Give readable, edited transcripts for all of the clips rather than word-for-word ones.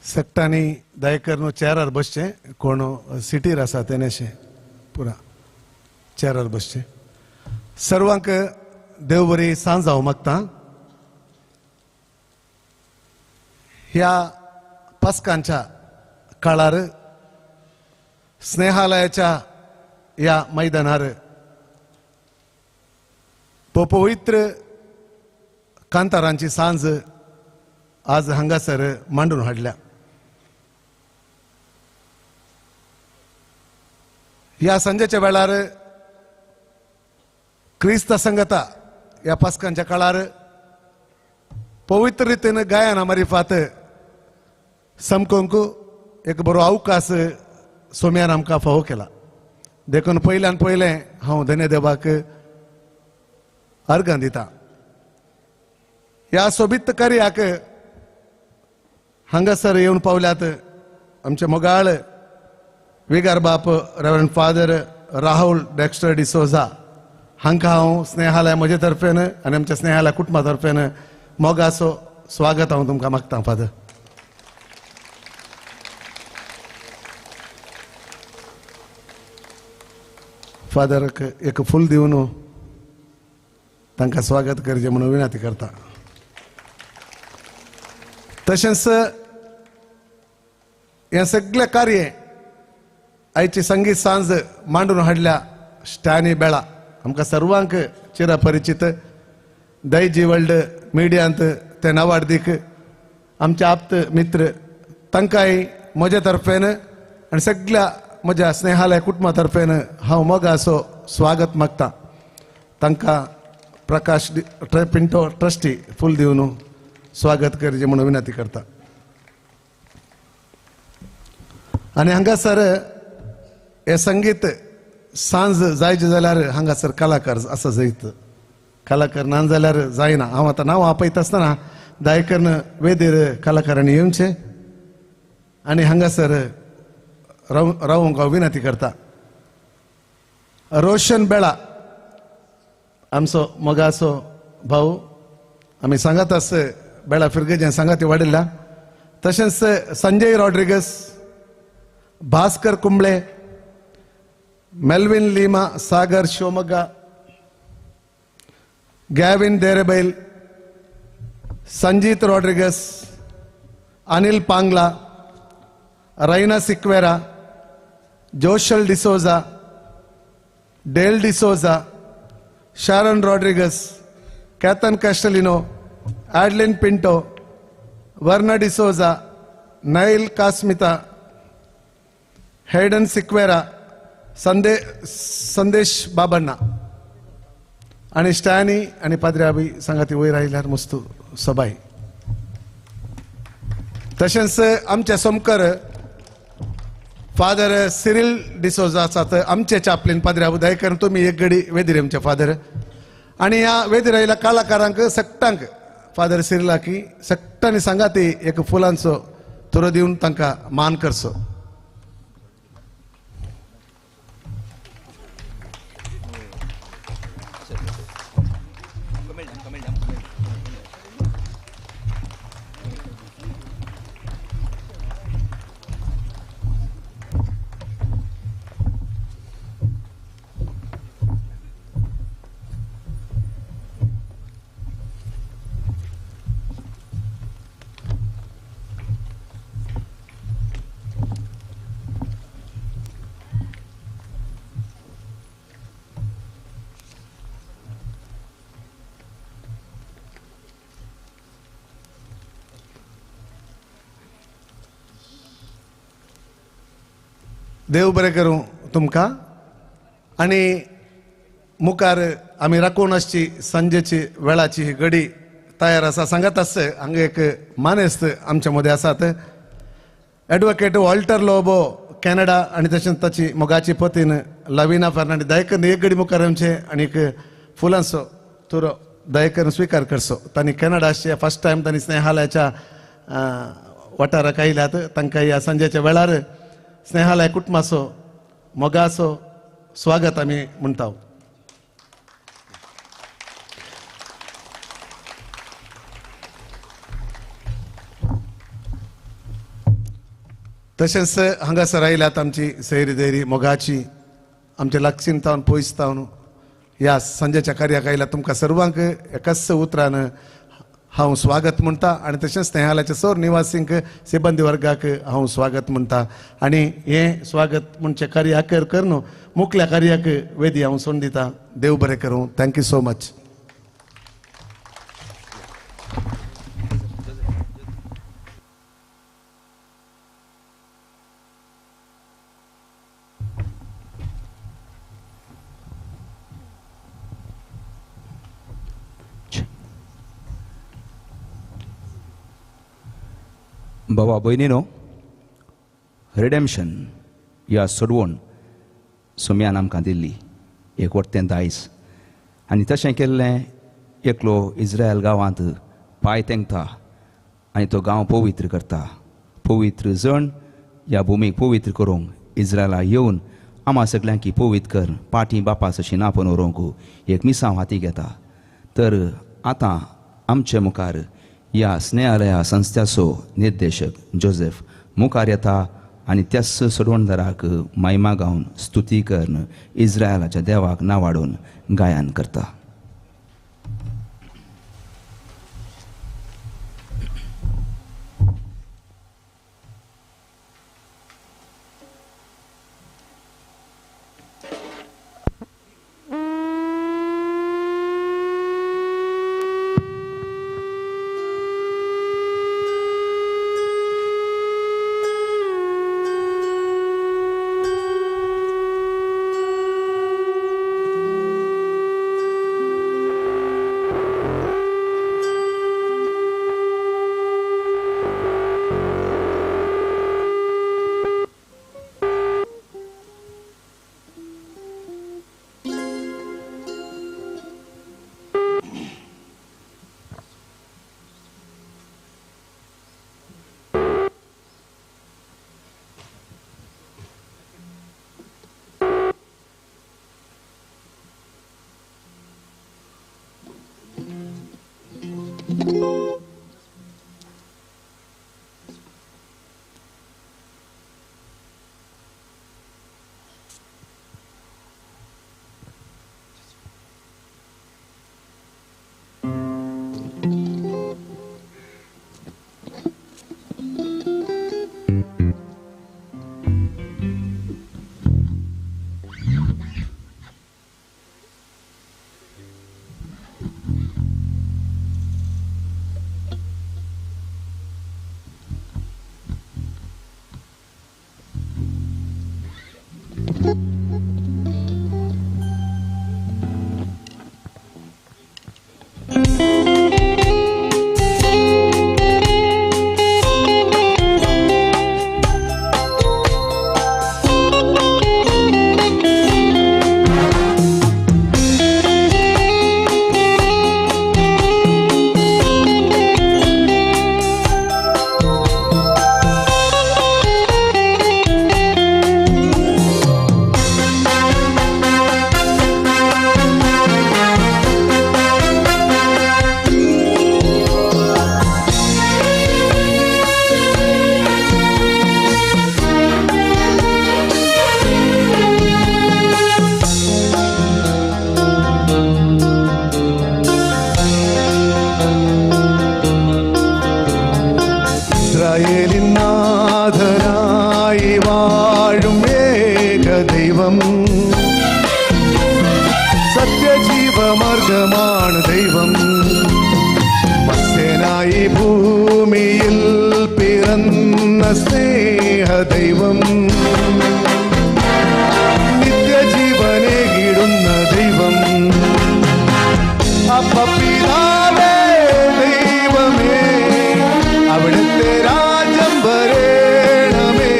सगटांनी दयेकर चेरार बसचें, कोण सिटीर आसा तेणेशें पुरा चेरार बसचें. सर्वांक देव बरी सांज हांव मागता. ह्या पास्कांच्या काळार स्नेहालयाच्या ह्या मैदानार पवित्र कांतारांची सांज आज हांगासर मांडून हाडल्या. ह्या सांजेच्या वेळार क्रिस्त संगता ह्या पास्कांच्या काळार पवित्र रितीन गायना मारिफात समकोंक एक बरो अवकाश सोम्यान आमकां फावो केला. देखून पयल्यान पयलें हांव धन्य देवाक अर्गां दिता. ह्या सोबीत कार्याक हांगासर येवन पावल्यात आमचे मोगाळ विगार बाप Reverend father Rahul Dexter D'Souza हांकां हांव स्नेहालय म्हजे तर्फेन आनी आमच्या स्नेहालय कुटुंबा तर्फेन मोगाचो स्वागत हांव तुमकां मागता. फादर फादराक एक फूल दिवन तांकां स्वागत करचें म्हणून विनंती करता. तशेंच हें सगळें कार्य आयची संगीत सांज मांडून हाडल्या स्टॅनी बेळा आमकां सर्वांक चिरपरिचीत दैजी वर्ल्ड मिडियांत ते नावाडदीक आमचे आप्त मित्र तांकांय म्हजे तर्फेन आनी सगळ्या म्हज्या स्नेहालय कुटुंबा तर्फेन हांव मोगाचो स्वागत मागता. तांकां प्रकाश पिंटो ट्रस्टी फूल दिवन स्वागत करचें म्हणून विनंती करता. आनी हांगासर हे संगीत सांज जायचे जाल्यार हांगासर कलाकार आसा जायत, कलाकार ना जाल्यार जायना. हांव आतां नांव आपयता आसतना दायकन वेदीर कलाकारांनी येवचें आनी हांगासर रावूंक हांव विनंती करता. रोशन बेळा आमचो मोगाचो भाऊ आमी सांगात आस बेळा फिरगेजें सांगाती वाडिल्ल्या. तशेंच संजय रॉड्रिगस, भास्कर कुंबळे, मेल्विन लीमा, सागर शिवमोग्गा, गॅविन देरेबैल, संजीत रॉड्रिगस, अनिल पांगला, रैना सिक्वेरा, जोशल डिसोजा, डेल डिसोजा, शारन रॉड्रिगस, केतन कॅस्टलिनो, ॲडलिन पिंटो, वर्ना डिसोजा, नैल कास्मिता, हेडन सिक्वेरा, संदेश बाबण्णा आनी स्टॅनी आनी पाद्र्या बी सांगाती वयर आयल्यार मस्तू सबाय. तशेंच आमचे सोमकर फादर सिरील डिसोजा आसात आमचे चापलीन पाद्र्या दयेकर तुमी एक गडी वेदीर आमचे फादर आनी ह्या वेदीर आयिल्ल्या कलाकारांक सगटांक फादर सिरिलाकी सगटांनी सांगाती एक फुलांचो तुरो दिवन तांकां मान करचो. देव बरें करूं तुमकां. आनी मुखार आमी राखून आसची सांजेची वेळाची ही घडी तयार आसा. सांगत आसता हांगा एक मानेस्त आमच्या मदें आसात, एडवोकेट वॉल्टर लोबो कॅनडा आनी तशेंच ताची मोगाची पतीन लविना फेर्नांडीस. दयेकरून एक घडी मुखार येवचें आनी एक फुलांचो तुरो दयेकरून स्विकार करचो. तांणी कॅनडा आसचे फर्स्ट टायम तांणी स्नेहालयाच्या वाठाराक आयल्यात. तांकां ह्या सांजेच्या वेळार स्नेहालय कुटुंबाचो मोगाचो स्वागत आमी म्हणटा. तशेंच हांगासर आयल्यात आमची सैरी दैरी मोगाची आमच्या लागसीन तावन पयस तावन ह्या सांजेच्या कार्याक आयल्या तुमकां सर्वांक एकाच उतरान हांव स्वागत म्हणटा आनी तशेंच स्नेहालयाच्या सर निवासींक सिबंदी वर्गाक हांव स्वागत म्हणटा आनी हें स्वागत म्हणचें कार्य अखेर करून मुखल्या कार्याक वेदी हांव सोडून दिता. देव बरें करूं. Thank you so much. भावा भयणीनो, रिडेम्शन ह्या सोडवण सोम्यान आमकां दिल्ली एक वट्टें दायज आनी तशें केल्लें एकलो इस्रायल गांवांत पांय तेंकता आनी तो गांव पवित्र करता. पवित्र जण ह्या भुमीक पवित्र करूंक इस्रायला येवन आमा सगल्यांकी पवित्र कर पाटी बापास अशी नापोवन व्हरूंक एक मिसांव हाती घेता. तर आतां आमचे मुखार ह्या स्नेहालया संस्थ्याचो निर्देशक जोसेफ मुखार येता आनी त्याच सोडवणदाराक मायमा गावन स्तुती करून इस्रायलाच्या देवाक नावाडून गायन करता. സത്യജീവമാർഗമാണ് ദൈവം. മത്സ്യനായി ഭൂമിയിൽ പിറന്ന സ്നേഹദൈവം, നിത്യജീവനെ കിടുന്ന ദൈവം. അപ്പ പിതാവേ ദൈവമേ, അവിടുത്തെ രാജ്യം വരേണമേ,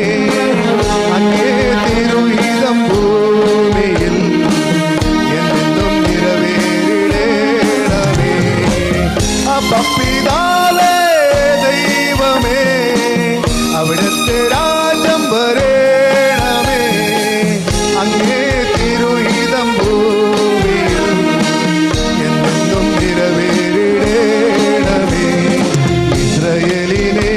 അങ്ങേ തിരുഹിതം ഭൂമിയിൽ എന്നെന്നും നിറവേറിടേണമേ. അപ്പ പിതാവേ ദൈവമേ, അവിടുത്തെ രാജ്യം വരേണമേ, അങ്ങേ തിരുഹിതം ഭൂമിയിൽ എന്നെന്നും നിറവേറിടേണമേ. ഇസ്രയേലിനെ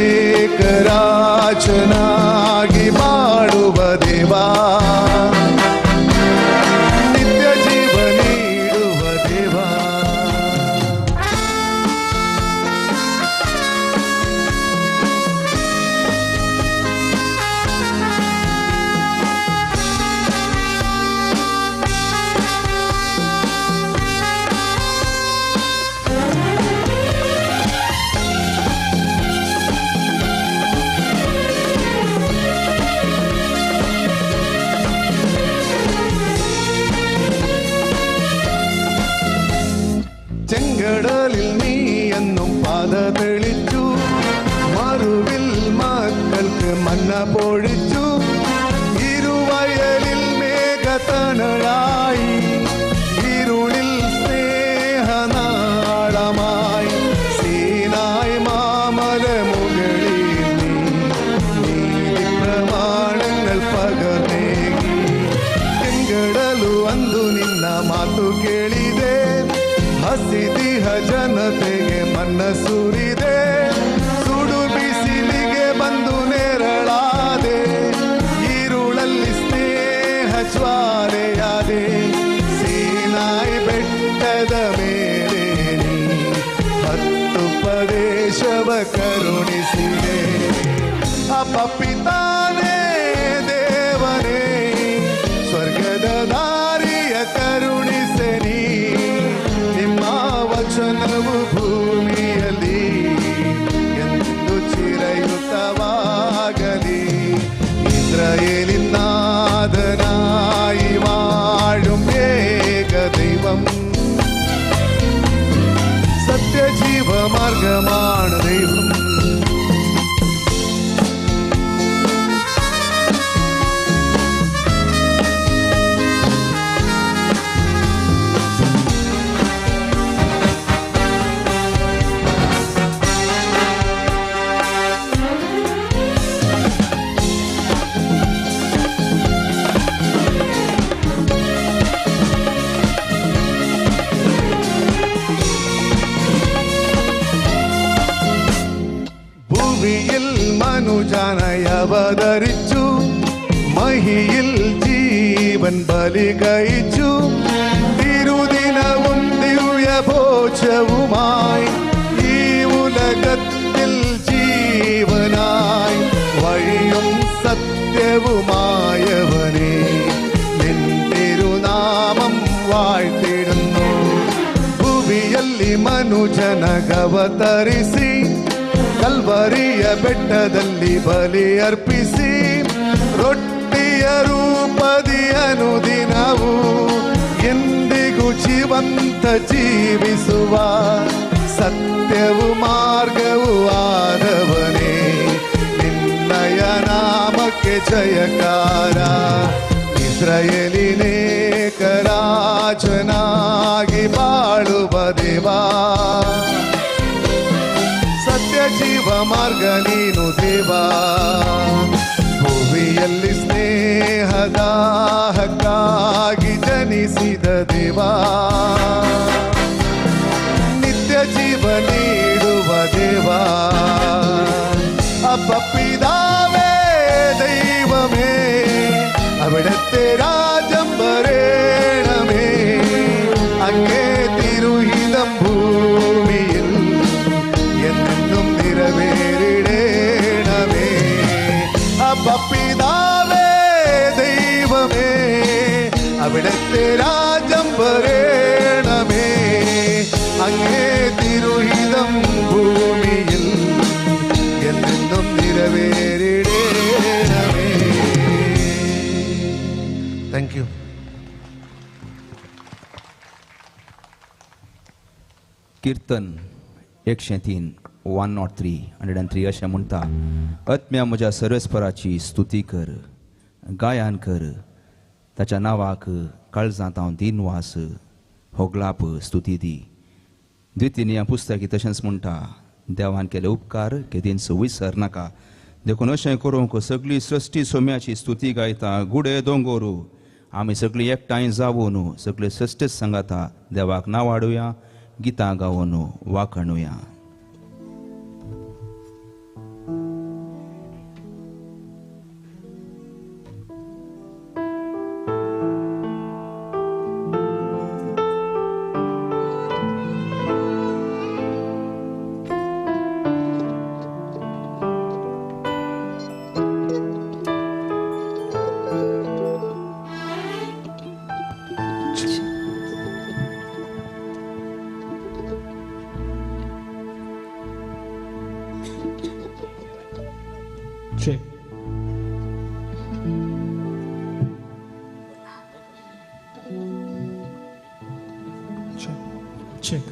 മന്ന പൊഴിച്ചു, ഇരുവയലിൽ മേഘത്തണലായി, ഇരുളിൽ സ്നേഹനാളമായി, സീനായ് മാമല മുകളിൽ നീ നീതി പ്രമാണങ്ങൾ പകർന്നേകി. ಕೆಂಗಡಲು ಅಂದು ನಿನ್ನ ಮಾತು ಕೇಳಿದೆ, ಹಸಿದಿಹ ಜನತೆಗೆ ಮನ್ನ ಸುರಿದೆ, ಸುಡು ಬಿಸಿಲಿಗೆ ಬಂದು ನೆರಳಾದೆ, ഇരുಳಲ್ಲಿ ಸ್ನೇಹ ಜ್ವಾಲೆಯಾದೆ, ಸೀನಾಯಿ ಬೆಟ್ಟದ ಮೇಲೆ ನೀ ಹತ್ತುಪದೇಶವ ಕರುಣಿಸಿದೆ. ಅಪ್ಪ ಪಿತಾನೇ ದೇವನೇ, ಸ್ವರ್ಗದ ದಾರಿಯ ಕರುಣಿಸೆ ನೀ, ನಿಮ್ಮ ವಚನವು ಭೂಮಿಯಲ್ಲಿ ಎಂದು ಚಿರಯುತವಾಗಲಿ. ഇസ്രായേലിൻ നാഥനായി വാഴും ഏക ദൈവം, സത്യജീവമാർഗമാണ് ദൈവം. ഭൂമിയിൽ മനുജനായി അവതരിച്ചു, മഹിയിൽ ജീവൻ ബലി കഴിച്ചു, തിരുദിനവും ദിവ്യഭോജവുമായി ഈ ഉലകത്തിൽ ജീവനായി, വഴിയും സത്യവുമായവനെ നിൻ തിരുനാമം വാഴ്ത്തിടുന്നു. ഭൂമിಯಲ್ಲಿ ಮನುಜನಗವತರಿಸಿ, ಕಲ್ವರಿಯ ಬೆಟ್ಟದಲ್ಲಿ ಬಲಿ ಅರ್ಪಿಸಿ, ರೊಟ್ಟಿಯ ರೂಪದಿ ಅನುದಿನವು ಎಂದಿಗೂ ಜೀವಂತ ಜೀವಿಸುವ ಸತ್ಯವು ಮಾರ್ಗವೂ ಆದವನೇ, ನಿನ್ನಯ ನಾಮಕ್ಕೆ ಜಯಕಾರ. ಇಸ್ರಾಯೇಲಿನೇ ಕರಾಜನಾಗಿ ಬಾಳುವ ದೇವಾ, ಸತ್ಯ ಜೀವ ಮಾರ್ಗ ನೀನು ದೇವಾ. ಭೂಮಿಯಲ್ಲಿ ಸ್ನೇಹದಾಹಕ್ಕಾಗಿ ಜನಿಸಿದ ದೇವಾ, ನಿತ್ಯ ಜೀವ ನೀಡುವ ದೇವಾ. ಅಪ್ಪ ಪಿതാവേ ദൈവമേ, അവിടത്തെ രാജ്യം വരേണമേ, അങ്ങേ തിരുഹിതം ഭൂമിയിൽ എന്നും നിറവേറിടേണമേ. അപ്പ പിതാവേ ദൈവമേ, അവിടത്തെ രാജ്യം വരേണമേ, അങ്ങേ തിരുഹിതം ഭൂമിയിൽ എന്നും നിറവേറിടേണമേ. Thank you. Kirtan 103, 103, 103 अशें म्हणटा, आत्म्या म्हज्या सर्वेस्पराची स्तुती कर, गायन कर, ताच्या नांवाक काळजांत हांव दिनवास होगलाप स्तुती दी. द्वितीय पुस्तकी तशेंच म्हणटा, देवान केले उपकार केदींच विसर नाका. देखून अशें करूंक सगळी सृश्टी सोम्याची स्तुती गायता. गुडे दोंगोरू आमी सगळीं एकठांय जावन सगळे सृश्टीच सांगाता देवाक नांवाडुया, गितां गावन वाखणुया. Check. Check. Check.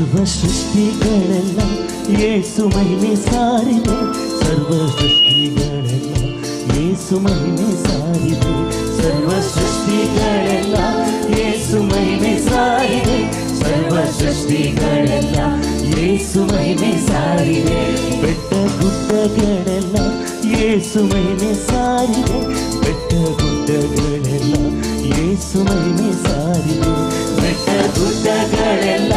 ಸರ್ವ ಸೃಷ್ಟಿಗಳೆಲ್ಲ ಯೇಸು ಮಹಿಮೆ ಸಾರಿದೆ, ಸರ್ವ ಸೃಷ್ಟಿಗಳೆಲ್ಲ ಯೇಸು ಮಹಿಮೆ ಸಾರಿದೆ, ಸರ್ವ ಸೃಷ್ಟಿಗಳೆಲ್ಲ ಯೇಸು ಮಹಿಮೆ ಸಾರಿದೆ, ಸರ್ವ ಸೃಷ್ಟಿಗಳೆಲ್ಲ ಯೇಸು ಮಹಿಮೆ ಸಾರಿದೆ. ಬೆಟ್ಟ ಗುಡ್ಡಗಳೆಲ್ಲ ಯೇಸು ಮಹಿಮೆ ಸಾರಿದೆ, ಬೆಟ್ಟ ಗುಡ್ಡಗಳೆಲ್ಲ ಯೇಸು ಮಹಿಮೆ ಸಾರಿದೆ, ಬೆಟ್ಟ ಗುಡ್ಡಗಳೆಲ್ಲ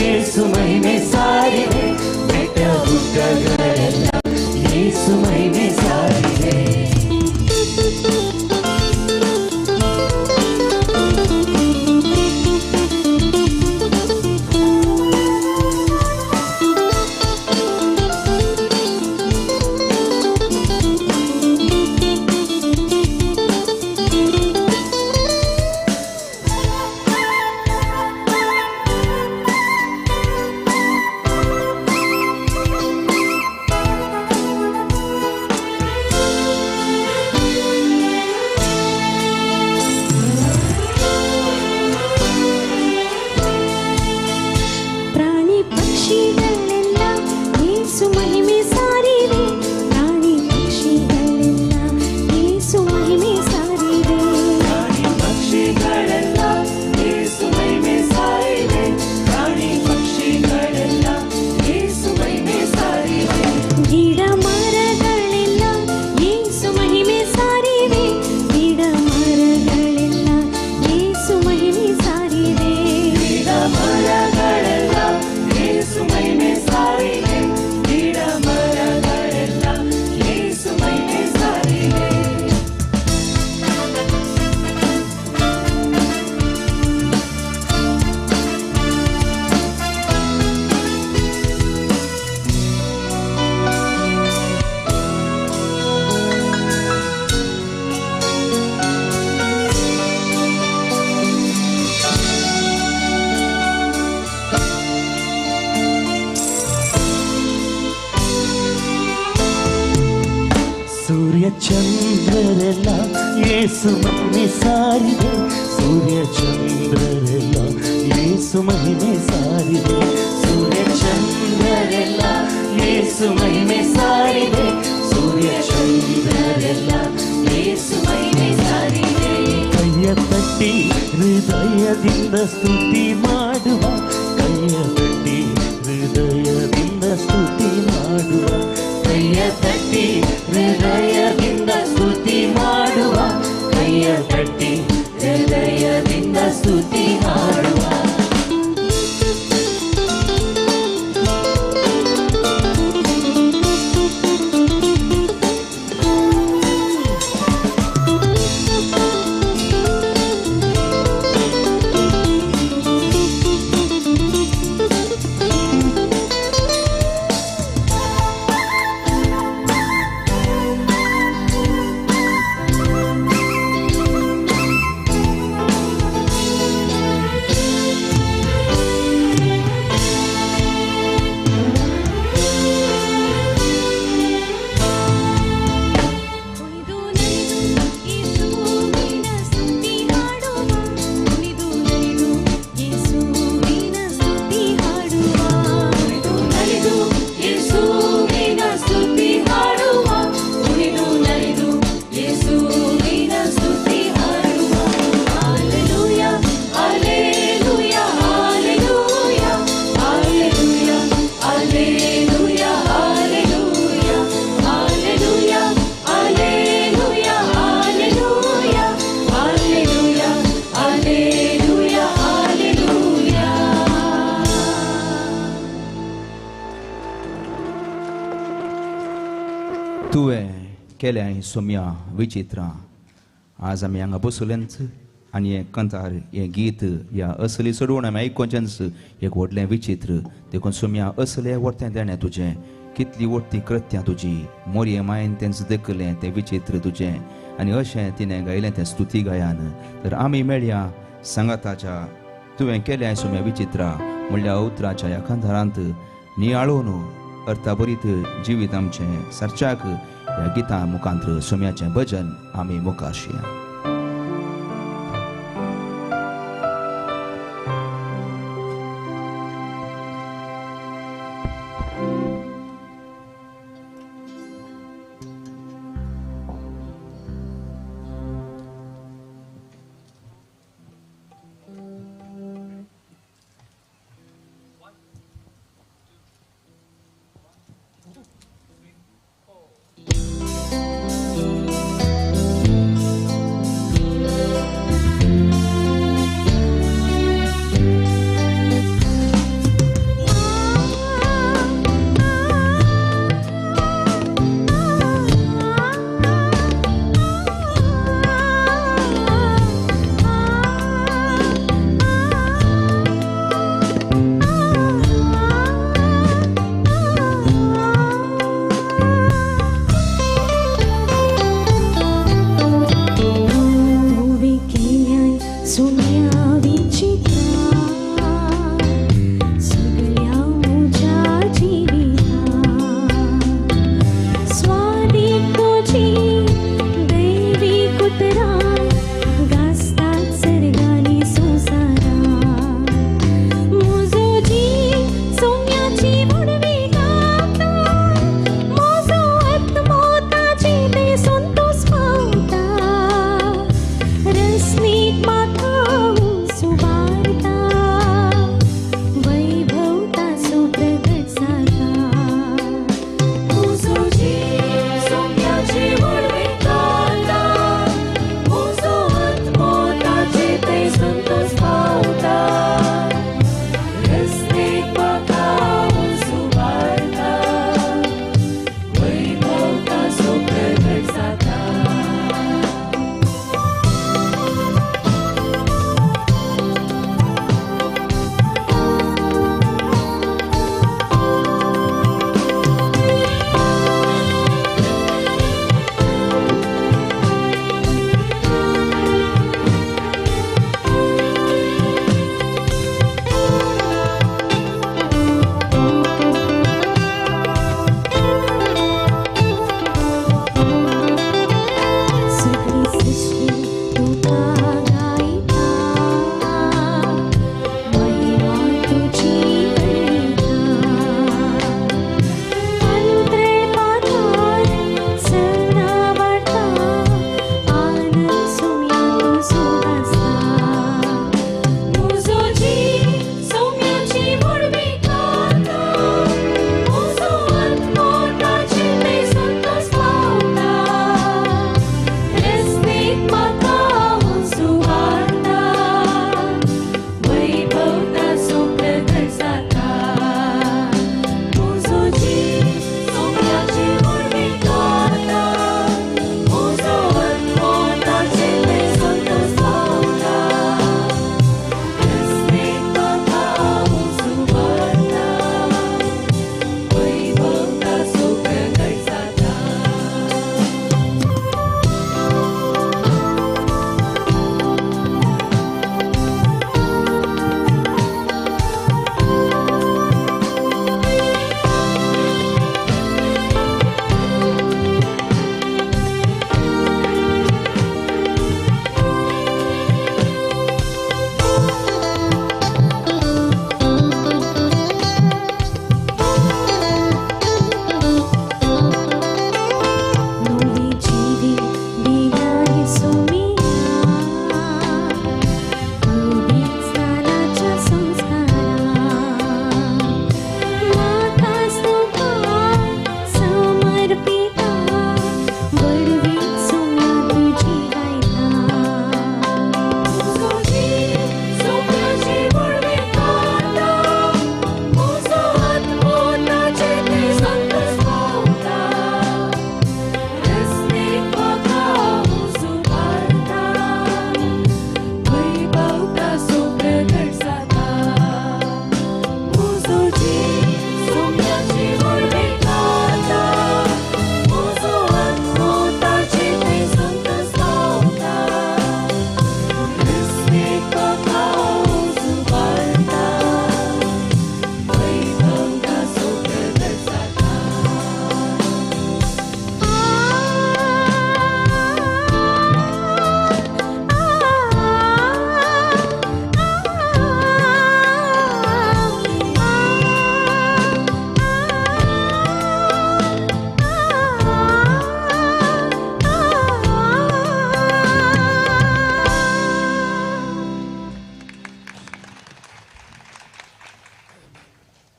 ಯೇಸು ಮಹಿಮೆ ಸಾರಿದೆ, ಬೆಟ್ಟ ಗುಡ್ಡಗಳೆಲ್ಲ ಯೇಸು ಮಹಿಮೆ ಸಾರಿದೆ. ಸೂರ್ಯ ಚಂದ್ರರೆಲ್ಲ ಯೇಸು ಮಹಿಮೆ ಸಾರಿದೆ, ಸೂರ್ಯ ಚಂದ್ರರೆಲ್ಲ ಯೇಸು ಮಹಿಮೆ ಸಾರಿದೆ, ಸೂರ್ಯ ಚಂದ್ರರೆಲ್ಲ ಯೇಸು ಮಹಿಮೆ ಸಾರಿದೆ, ಸೂರ್ಯ ಚಂದ್ರರೆಲ್ಲ ಯೇಸು ಮಹಿಮೆ ಸಾರಿದೆ. ಕೈಯ ತಟ್ಟಿ ಹೃದಯದಿಂದ ಸ್ತುತಿ ಮಾಡುವ, ಕೈಯ ತಟ್ಟಿ ಹೃದಯದಿಂದ ಸ್ತುತಿ ಮಾಡುವ, ಕೈಯ ತಟ್ಟಿ ಹೃದಯದಿಂದ ಸ್ತುತಿ ಮಾಡುವ, ಕೈಯ ತಟ್ಟಿ ಹೃದಯದಿಂದ ಸ್ತುತಿ ಮಾಡುವ. तुवें केलें सोम्या विचित्रां. आज आमी हांगा बसलेंच आनी हें कंतार हें गीत ह्या असली चडवण आमी आयकोचेंच एक व्हडलें विचित्र. देखून सोम्या असलें व्हडतें देणें तुजें, कितली व्हडती कृत्यां तुजी, मोरये मायेन तेंच देखलें तें विचित्र तुजें आनी अशें तिणें गायलें तें स्तुती गायान. तर आमी मेळया सांगाताच्या तुवें केलें सोम्या विचित्रा म्हणल्या उतराच्या ह्या कंतारांत नियाळून अर्थाभरीत जिवीत आमचें सारच्याक ह्या गितां मुखांत्र सोम्याचें भजन आमी मुखारशिया.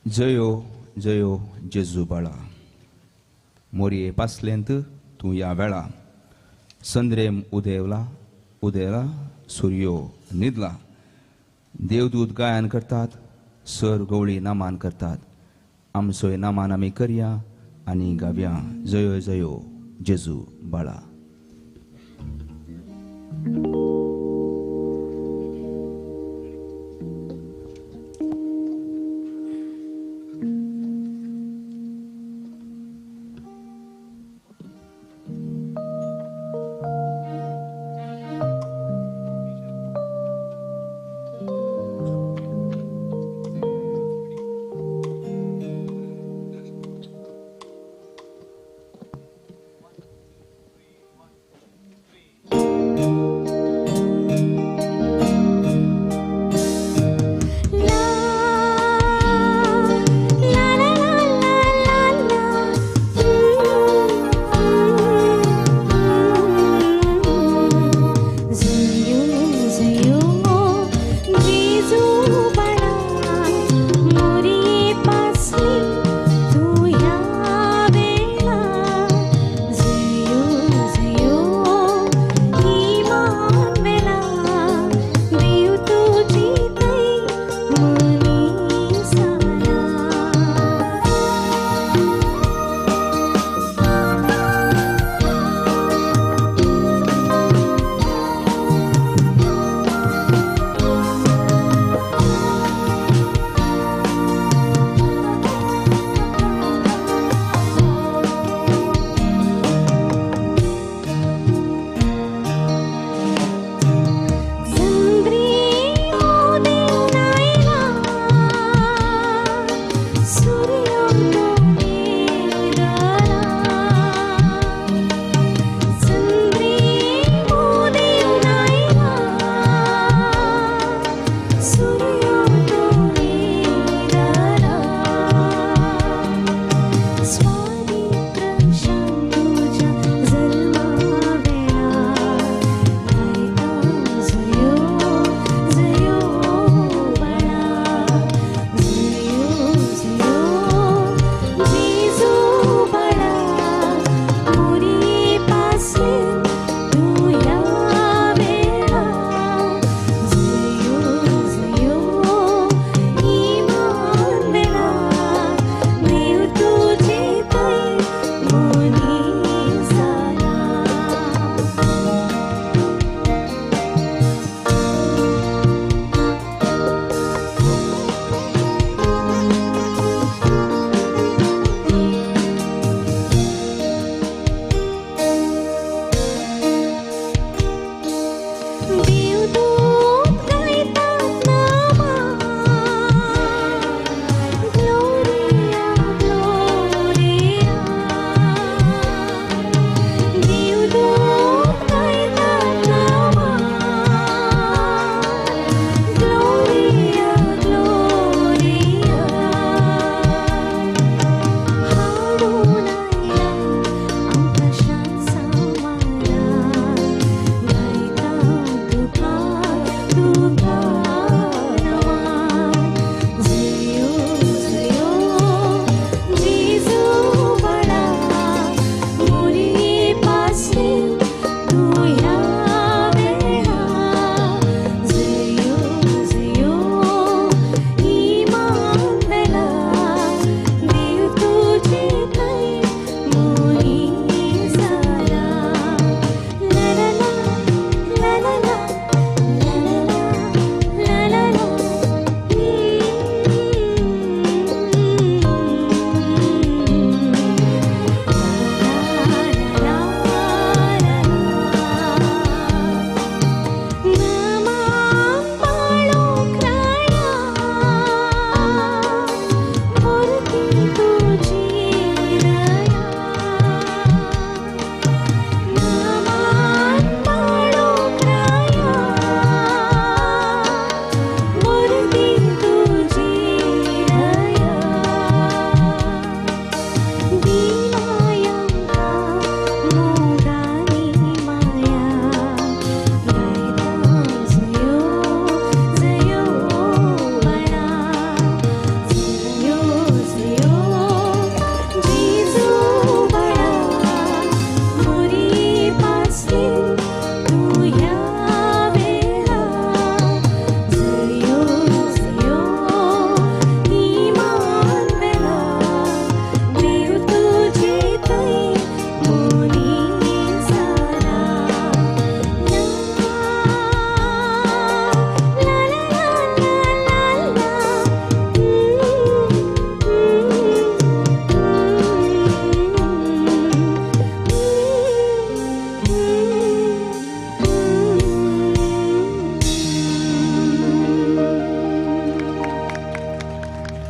जयो जयो जेजू बाळा, मोरये पासलेंत तूं ह्या वेळा, संद्रेम उदेवला उदेला सुर्यो न्हिदला, देवदूत गायन करतात, सर गवळी नामान करतात, आमचोय नामान आमी करया आनी गावया जयो जयो जेजू बाळा.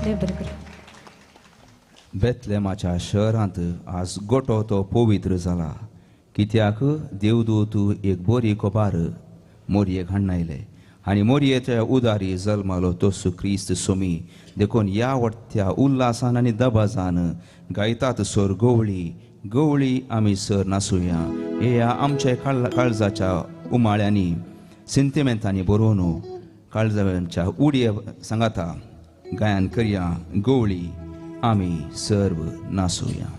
देव बरें करूं. बेतलेमाच्या शहरांत आज गोटो तो पवित्र जाला, कित्याक देवदूत एक बरी खबर मोरयेक हाडून आयले आनी मोरयेच्या उदारी जल्मालो तोसू क्रिस्त सोमी. देखून ह्या वट्ट्या उल्हासान आनी दबाजान गायतात सर गवळी गवळी आमी सर नासुया. ह्या आमच्या काळजाच्या उमाळ्यांनी सिंतिमेंतांनी बरोवन काळजाच्या उडये सांगाता गायन करया गवळी आमी सर्व नासुया.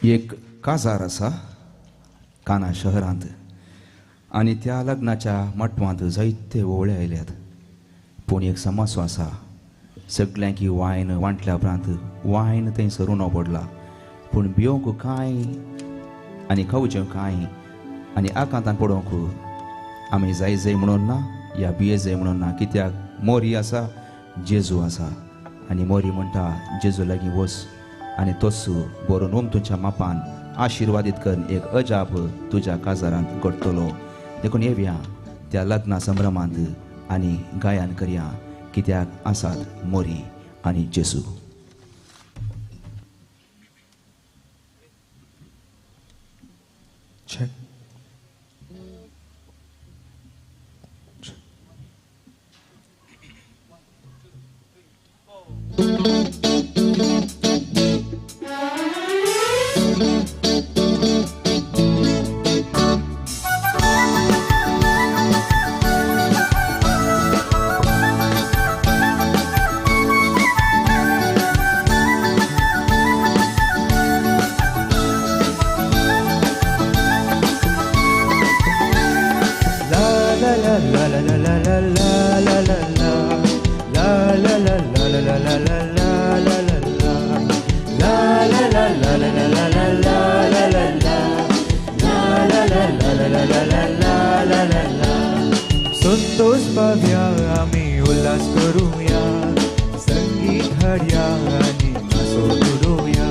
एक काजार आसा काना शहरांत आनी त्या लग्नाच्या मटवांत जायते ओवळे आयल्यात. पूण एक समस्या आसा, सगल्यांक वायन वांटल्या उपरांत वायन थंय सरून पडला, पूण भियोंक कांय आनी खावचें कांय आनी आकांतान पडोवंक आमी जाय जाय म्हणून ना या भिये जाय म्हणून ना, कित्याक मोरी आसा, जेजू आसा. आनी मोरी म्हणटा जेजू लागीं वच आनी तोच बरोवन ओम तुमच्या मापान आशिर्वादीत करून एक अजाप तुज्या काजारांत घडटलो. देखून येवया त्या लग्ना संभ्रमांत आनी गायन करया, कित्याक आसात मोरी आनी जेजू. Check. Santosh पाव्या आमी उल्हास करूया, संगीत हाडया आनी नाचो उडोवया.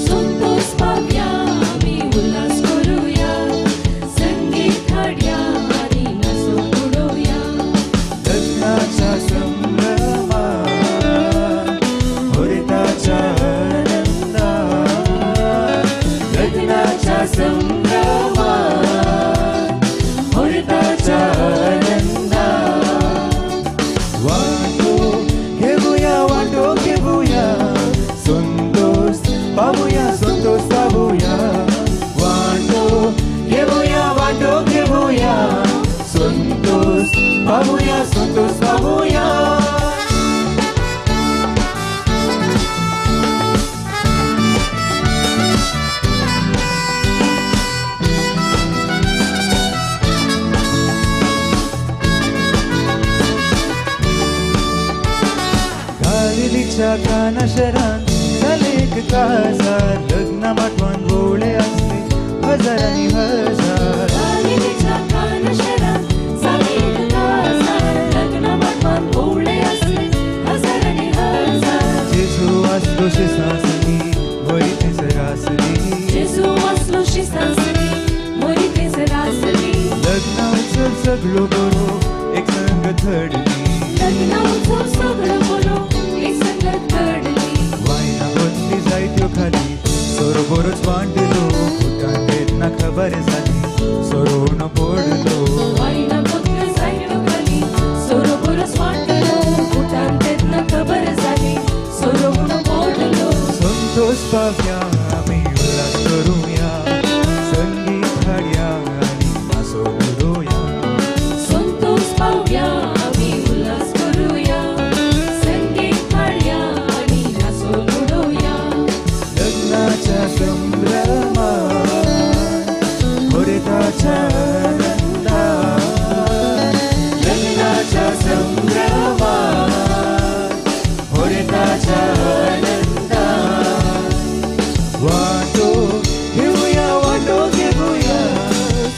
संतोष पाव्या आमी उल्हास करूया, संगीत हाडया आनी नाचो उडोवया. लग्नाच्या संभ्रमात होरताच्या आनंदात, लग्नाच्या संभ्रमात होरताच्या आनंदात. वांटो घेवया, वांटो घेवया, संतोष पावया, संतोष पावया. वांटो घेवया, वांटो घेवया, संतोष पावया, संतोष पावया. गालिलीच्या काना शहरांत जाले एक काजार, लग्ना माटवान भोवळे आसले हजारांनी हजार. गालिलीच्या काना शहरांत जाले एक काजार, लग्ना माटवान भोवळे आसले हजारांनी हजार. जेजू आसलो शिसासनी मोरी थंयसर आसली, जेजू आसलो शिसासनी मोरी थंयसर आसली. लग्ना उत्सव सगळो बरो एक संगत घडली, लग्ना उत्सव सगळो बरो एक संगत घडली. वायना बदली जायत्यो खाली, सोरो बरोच वांटलो, भुतान तेन्ना खबर जाली सोरो न पडलो. वायना बदल्यो जायत्यो खाली, सोरो बरोच वांटलो, भुतान तेन्ना खबर जाली सोरो न पडलो. संतोष पाव्या आमी उल्हास करूया, संगीत हाडया आनी नाचो उडोवया. संतोष पाव्या आमी उल्हास करूया, संगीत हाडया आनी नाचो उडोवया. लग्नाच्या संभ्रमात होरताच्या आनंदात, लग्नाच्या संभ्रमात होरताच्या आनंदात. वांटो घेवया, वांटो घेवया,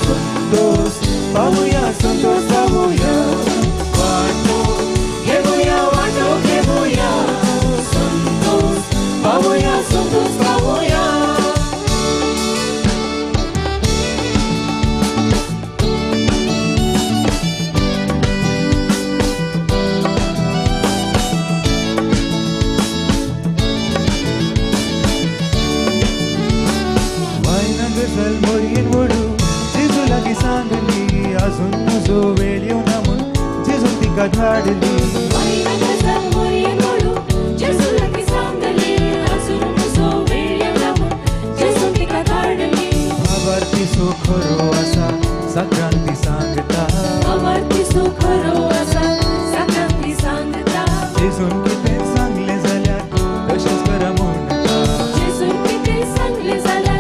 संतोष पावया, संतोष पावया. वांटो घेवया, वांटो घेवया, संतोष पावया, संतोष पावया. वायना गजल मोरयेन वडू जेजू लागीं सांगली, अजून म्हजो वेळ येवना म्हूण जेजून तिका धाडली. वायना गजल मोरयेन वडू जेजू लागीं सांगली, अजून म्हजो वेळ येवना म्हूण जेजून तिका धाडली. भावार्थी सो खरो आसा सक्रांती सांगता, भावार्थी सो खरो आसा सक्रांती सांगता. जेजून कितें सांगलें जाल्यार तशेंच करा म्हणटा, जेजून कितें सांगलें जाल्यार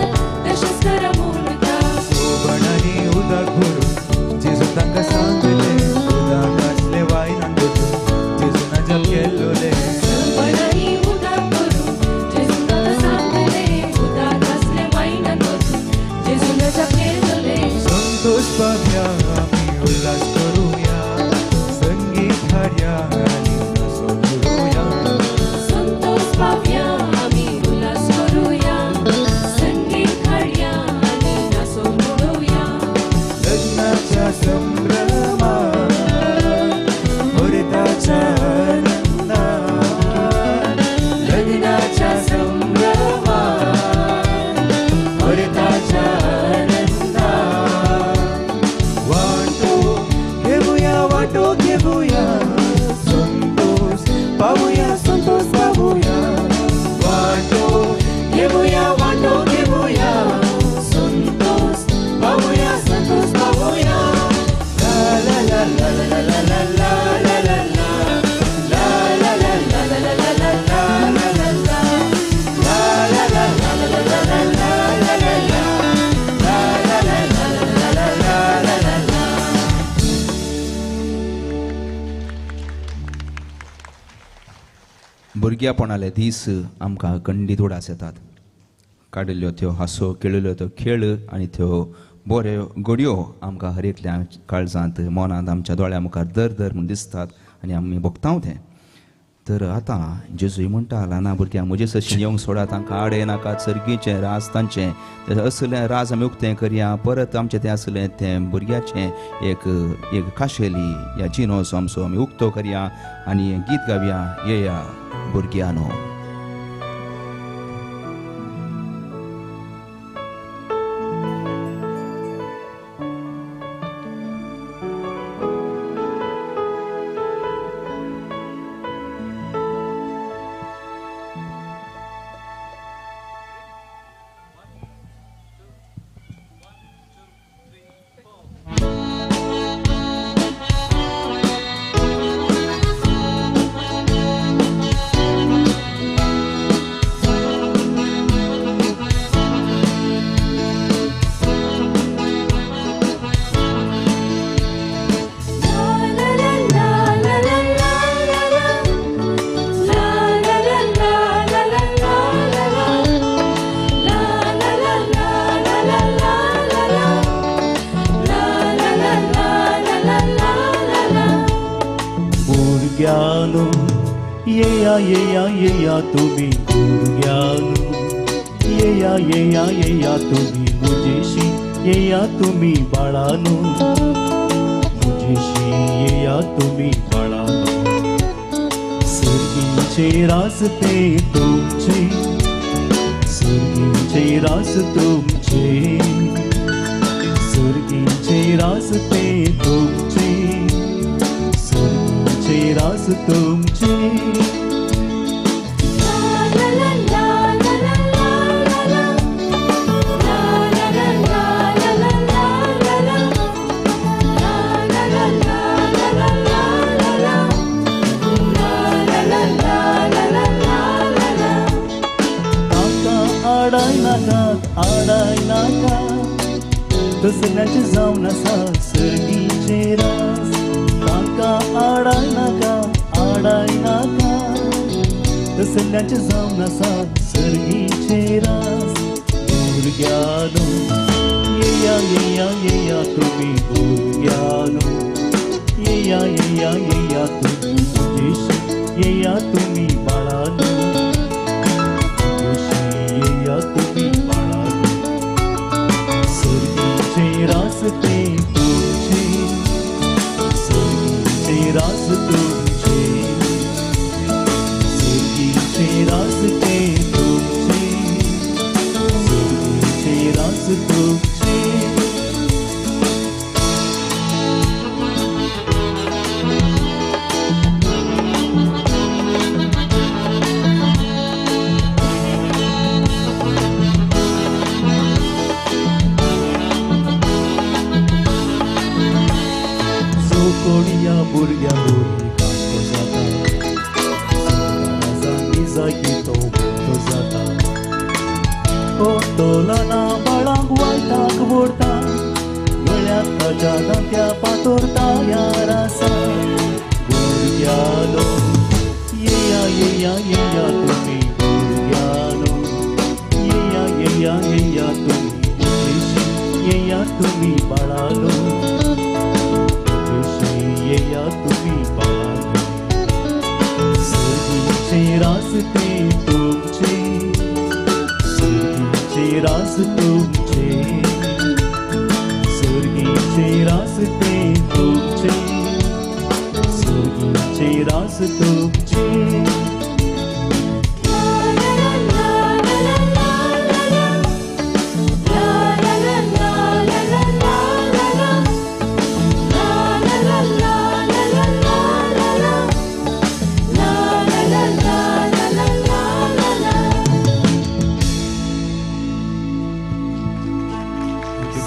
भुरग्यापणाले दीस आमकां खंडीत उडास येतात. काडिल्ल्यो त्यो हांसो, खेळिल्ल्यो त्यो खेळ आनी त्यो बऱ्यो घडयो आमकां हर एकल्या काळजांत, मनांत, आमच्या दोळ्या मुखार दर दर म्हूण दिसतात आनी आमी भोगता तें. तर आतां जेजूय म्हणटा, ल्हाना भुरग्यांक म्हजे सरशीं येवंक सोडा, तांकां आडे नाका, सर्गीचें राज तांचें असलें राज आमी उक्तें करया. परत आमचें तें आसलें तें भुरग्याचें एक एक खाशेली ह्या जिनोस आमचो आमी उक्तो करया आनी गीत गावया, येया भुरग्यांनो.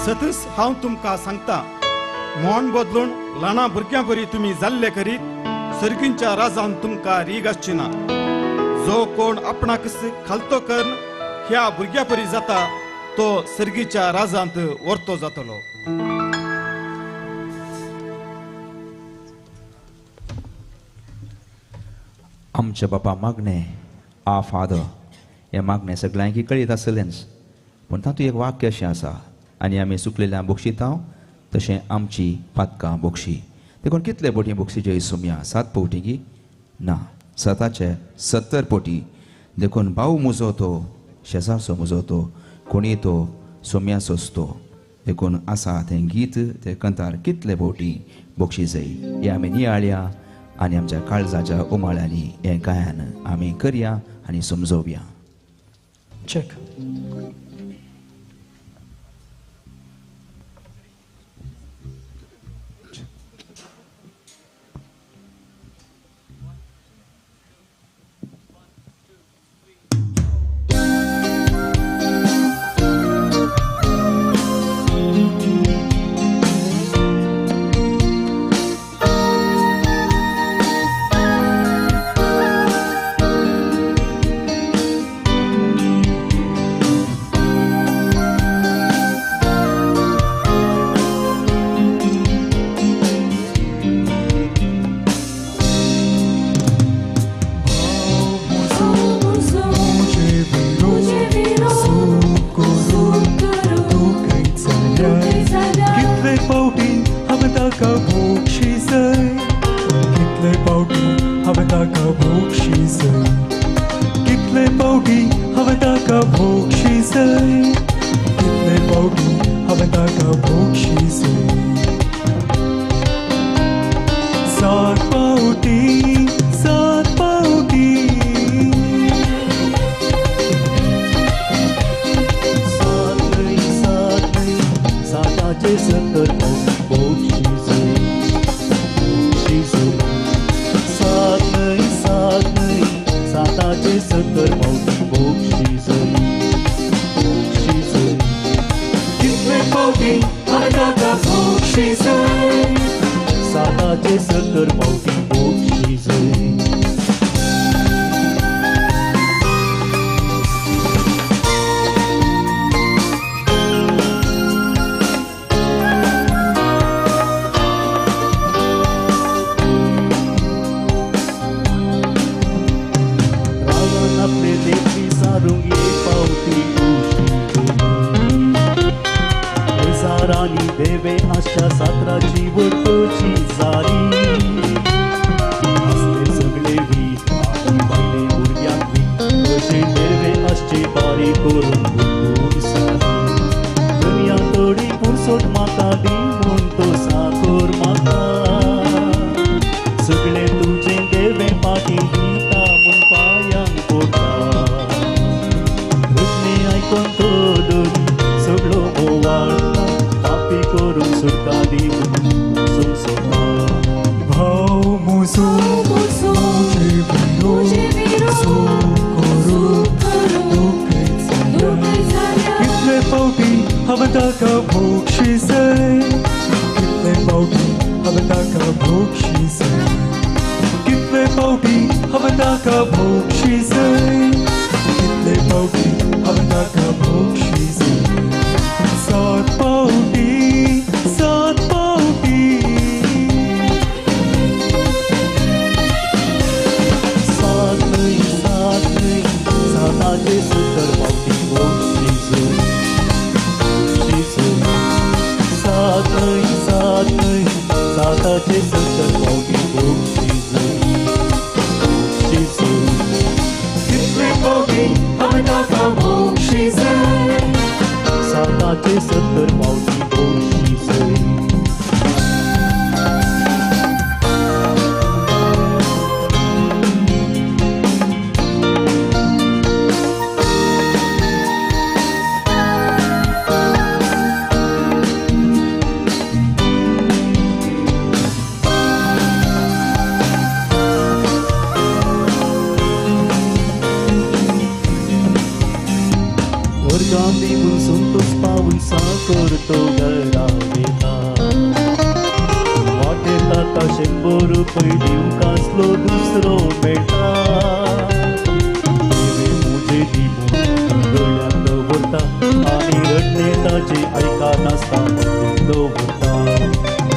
सतस हांव तुमकां सांगता, मोन बदलून ल्हाना भुरग्यां बरी तुमी जाल्ले करीत सर्गींच्या राजान तुमकां रीग आसची ना. जो कोण आपणाक खालतो करून ह्या भुरग्यां परी जाता तो सर्गीच्या राजांत वर्तो जातलो. आमच्या बापा मागणें आ फादर हें मागणें सगळ्यांक कळीत आसलेंच, पूण तातूंत एक वाक्य अशें आसा, आनी आमी चुकलेल्या बक्षिता तशें आमची पातकां बक्षी. देखून कितले बोटी बक्षीचे सुमया? 7 पवटी की ना, 770 पटी. देखून भाव मुजो तो, शेजारचो मुजो तो, कोणी तो सोम्या सोसतो. देखून आसा तें गीत तें कंतार कितले बोटी बक्षी जाय हें आमी नियाळया आनी आमच्या काळजाच्या उमाळ्यांनी हें गायन आमी करया आनी समजोवया. चेक.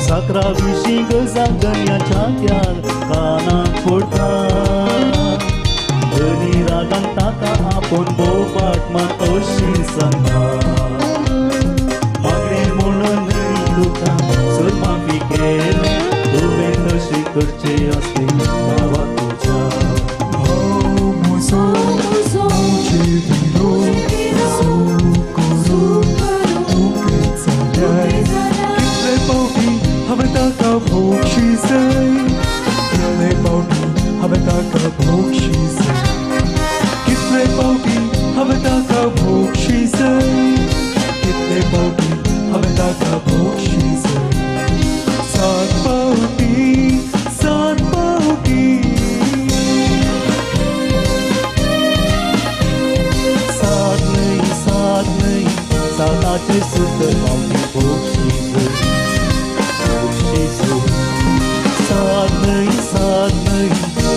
साकरा विशीं गजाल गणयाच्या कानाक पडटा. असले नांवाक तुज्या. भाव म्हजो म्हजे विरोध सुख करूं तुगे जाल्यार कितले पावटी हांवें ताका भोगशी जाय, कितले पावटी हांवें ताका भोगशी जाय, कितले पावटी हांवें ताका भोगशी जाय, कितले पावटी हांवें ताका भोगशी जाय. सात पावटी, सात पावटी, सात न्हय, सात न्हय, साताचे 70 पावटी भोगशी जाय, भोगशी जाय. सात न्हय, सात न्हय,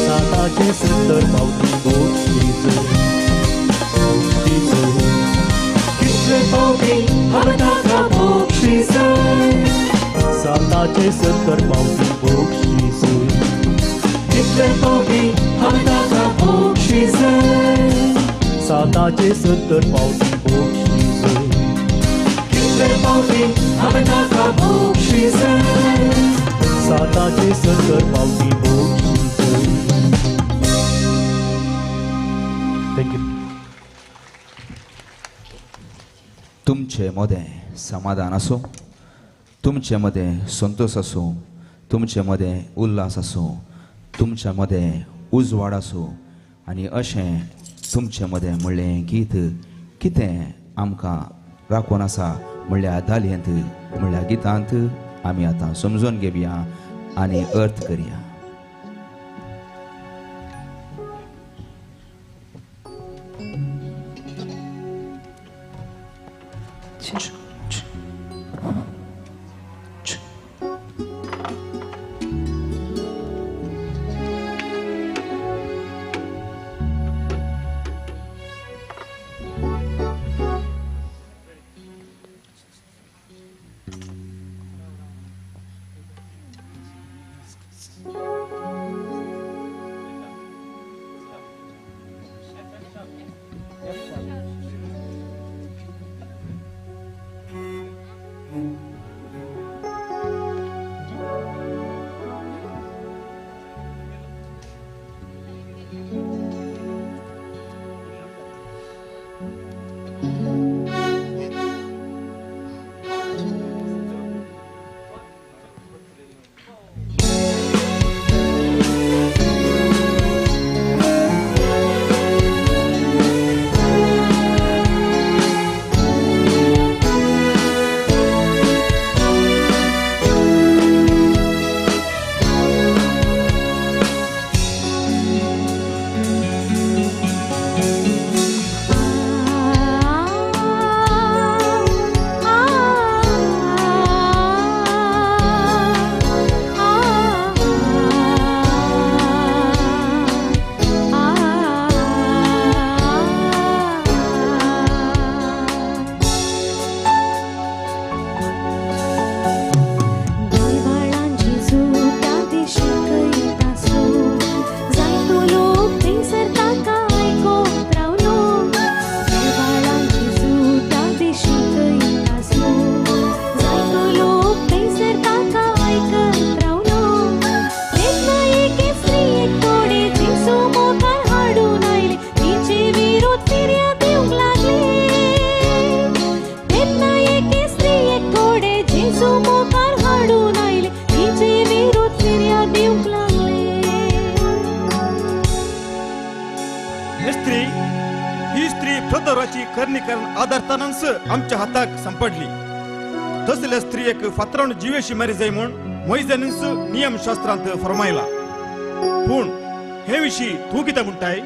साताचे 70 पावटी भोगशी जाय, भोगशी जाय. कितले पावटी हांवें ताका भोगशी जाय, साताचे 70 पावटी भोगशी जाय. कितले पावटी हांवें ताका भोगशी जाय, साताचे 70 पावटी भोगशी जाय. कितले पावटी हांवें ताका भोगशी जाय, साताचे 70 पावटी भोगशी जाय. Thank you. तुमचे मदें समाधान आसूं, तुमचे मदें संतोश आसूं, तुमचे मदें उल्हास आसूं, तुमच्या मदें उजवाड आसूं आनी अशें तुमचे मदें म्हणलें गीत कितें आमकां राखून आसा म्हणल्या दालयेंत म्हणल्या गितांत आमी आतां समजून घेवया आनी अर्थ करया. आदारतानाच आमच्या हाताक सांपडली. तसल्या स्त्रियेक फातरावन जिवेशी मारी जाय म्हूण मोयजानीच नियमशास्त्रांत फरमायला. पूण हे विशीं तूं कितें म्हणटाय?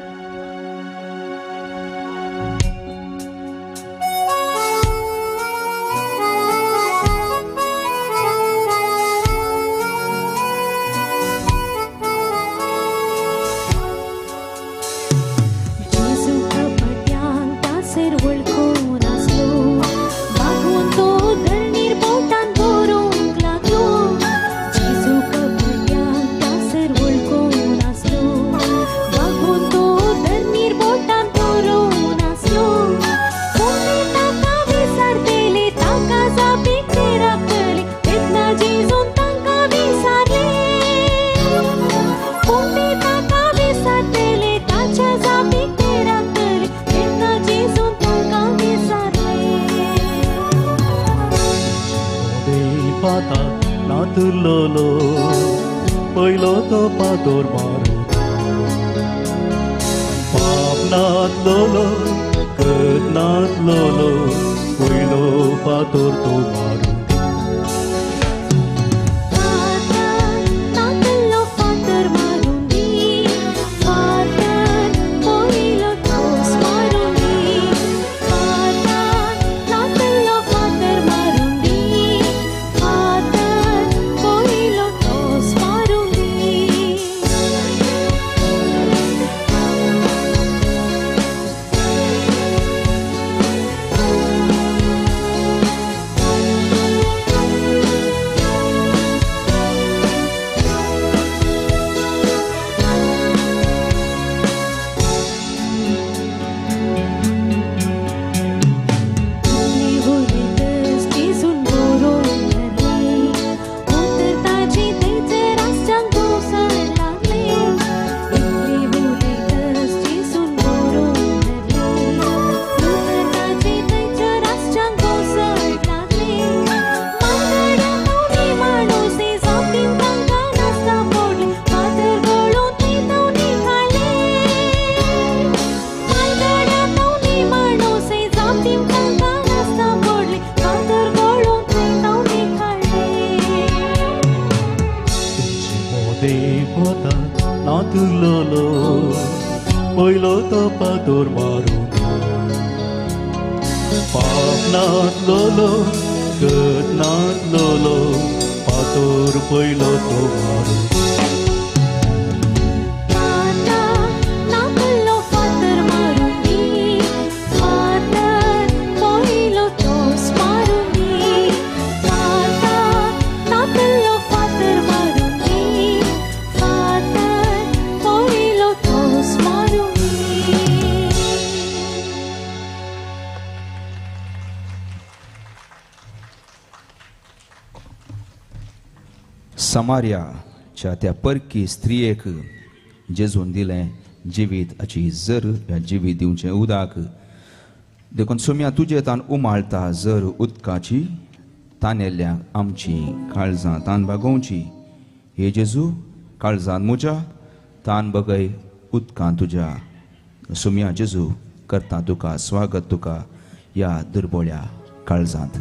तो पातोर मारून पाप नातलोलो गत नातलोलो पयलो फातोर तो मारून पयलो तो पातोर मारून पाप नातलोलो गत नातलोलो पातोर पयलो तो मारून समार्याच्या त्या परकी स्त्रियेक जेजून दिलें जिवीत हाची जर ह्या जिवीत दिवचें उदक देखून सोम्या तुजे तान उमाळता जर उदकाची तानेल्ल्या आमची काळजां तान बागोवची हे जेजू काळजान म्हज्या तान बगय उदकान तुज्या सोम्या जेजू करता तुका स्वागत तुका ह्या दुर्बोळ्या काळजांत.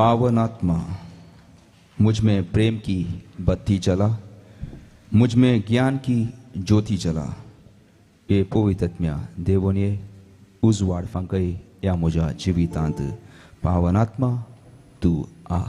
पावन आत्मा, मुझ में प्रेम की बत्ती जला, मुझ में ज्ञान की ज्योति जला। हे पवित्र देवोन ये उजवाड फांकय ह्या म्हज्या जिवितांत। पावन आत्मा तूं आ।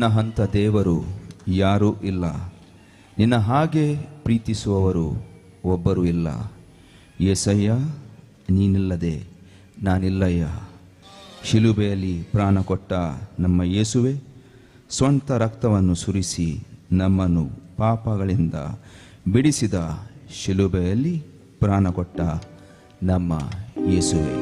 ನಿನ್ನ ಅಂಥ ದೇವರು ಯಾರೂ ಇಲ್ಲ, ನಿನ್ನ ಹಾಗೆ ಪ್ರೀತಿಸುವವರು ಒಬ್ಬರೂ ಇಲ್ಲ. ಏಸಯ್ಯ ನೀನಿಲ್ಲದೆ ನಾನಿಲ್ಲಯ್ಯ. ಶಿಲುಬೆಯಲ್ಲಿ ಪ್ರಾಣ ಕೊಟ್ಟ ನಮ್ಮ ಯೇಸುವೆ, ಸ್ವಂತ ರಕ್ತವನ್ನು ಸುರಿಸಿ ನಮ್ಮನ್ನು ಪಾಪಗಳಿಂದ ಬಿಡಿಸಿದ ಶಿಲುಬೆಯಲ್ಲಿ ಪ್ರಾಣ ಕೊಟ್ಟ ನಮ್ಮ ಯೇಸುವೆ.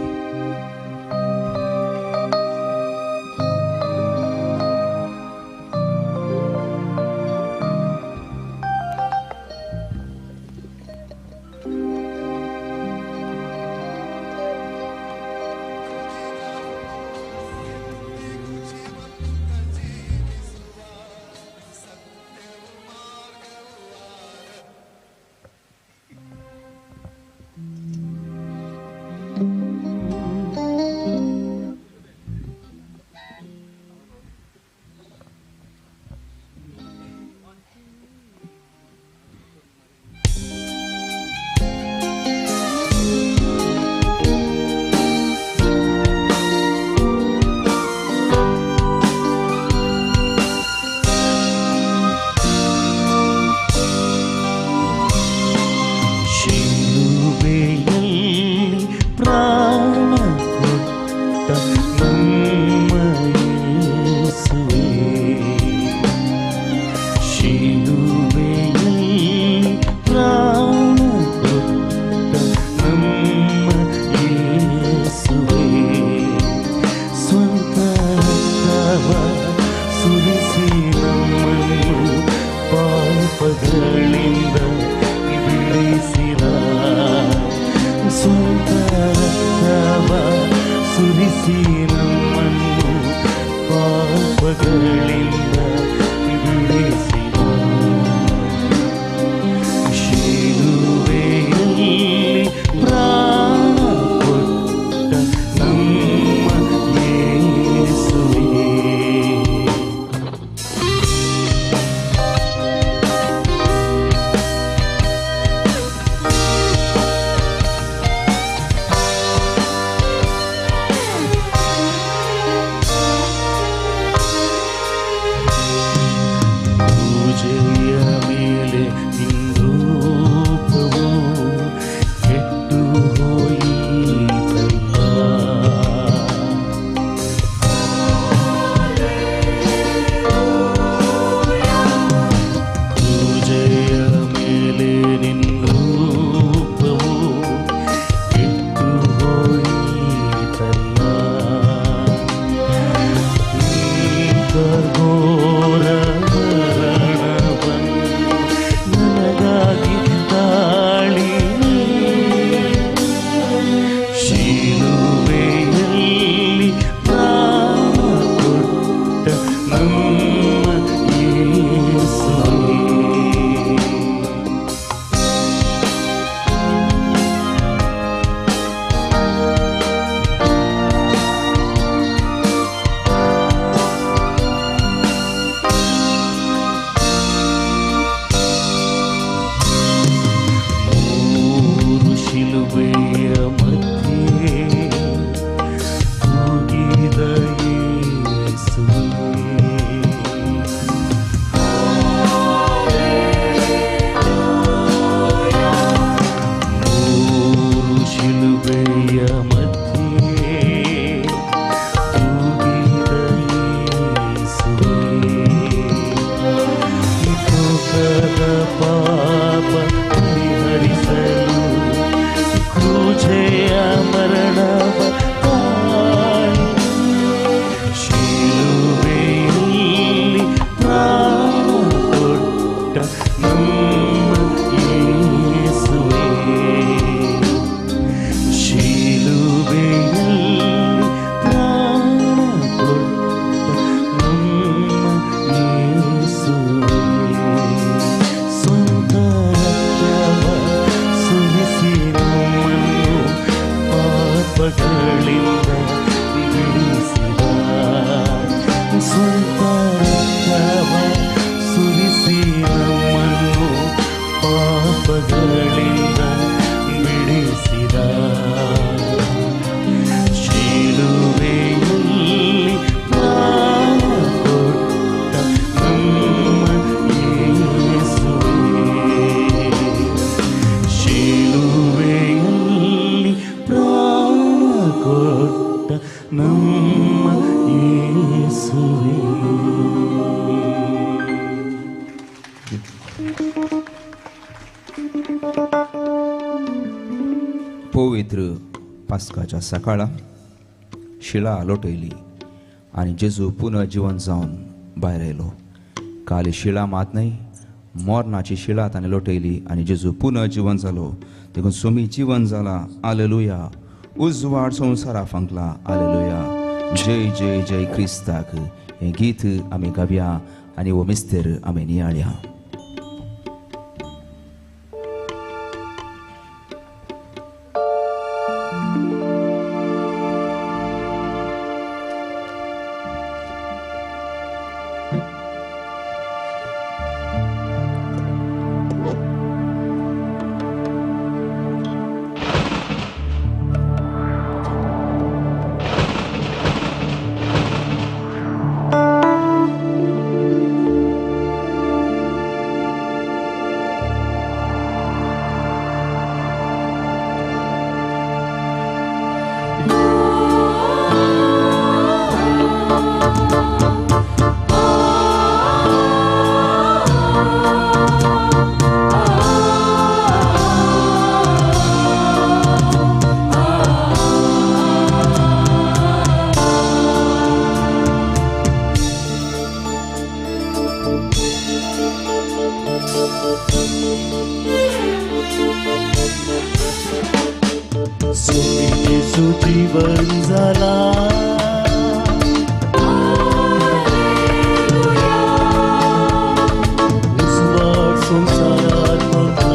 पवित्र पास्काच्या सकाळा शिळा लोटयली आनी जेजू पुनर्जिवन जावन भायर आयलो. काल शिळा मात न्हय, मोरनाची शिळा ताणें लोटयली आनी जेजू पुनर्जिवन जालो. देखून सोमी जिवन जाला. आलेलुया. उजवाड संवसारा फांकला. आलेलुया. जय जय जय क्रिस्ताक. हें गीत आमी गावया आनी हो मिस्तेर आमी नियाळया. जीवन झाला उजवाड संसारात पडला.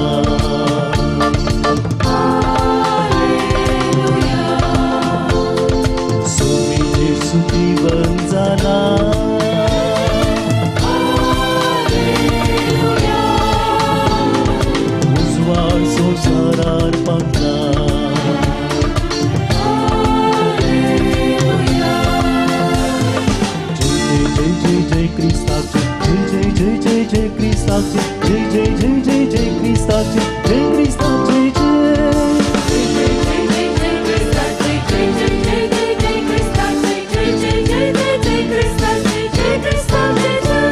सोमी जेजू जीवन झाला उजवाड संसारात पडला. जय जय जय जय क्रिस्ताचे जय जय जय जय जय क्रिस्ताचे जय क्रिस्ताचे जय जय जय जय क्रिस्ताचे जय जय जय जय जय क्रिस्ताचे जय जय जय जय जय क्रिस्ताचे जय क्रिस्ताचे जय.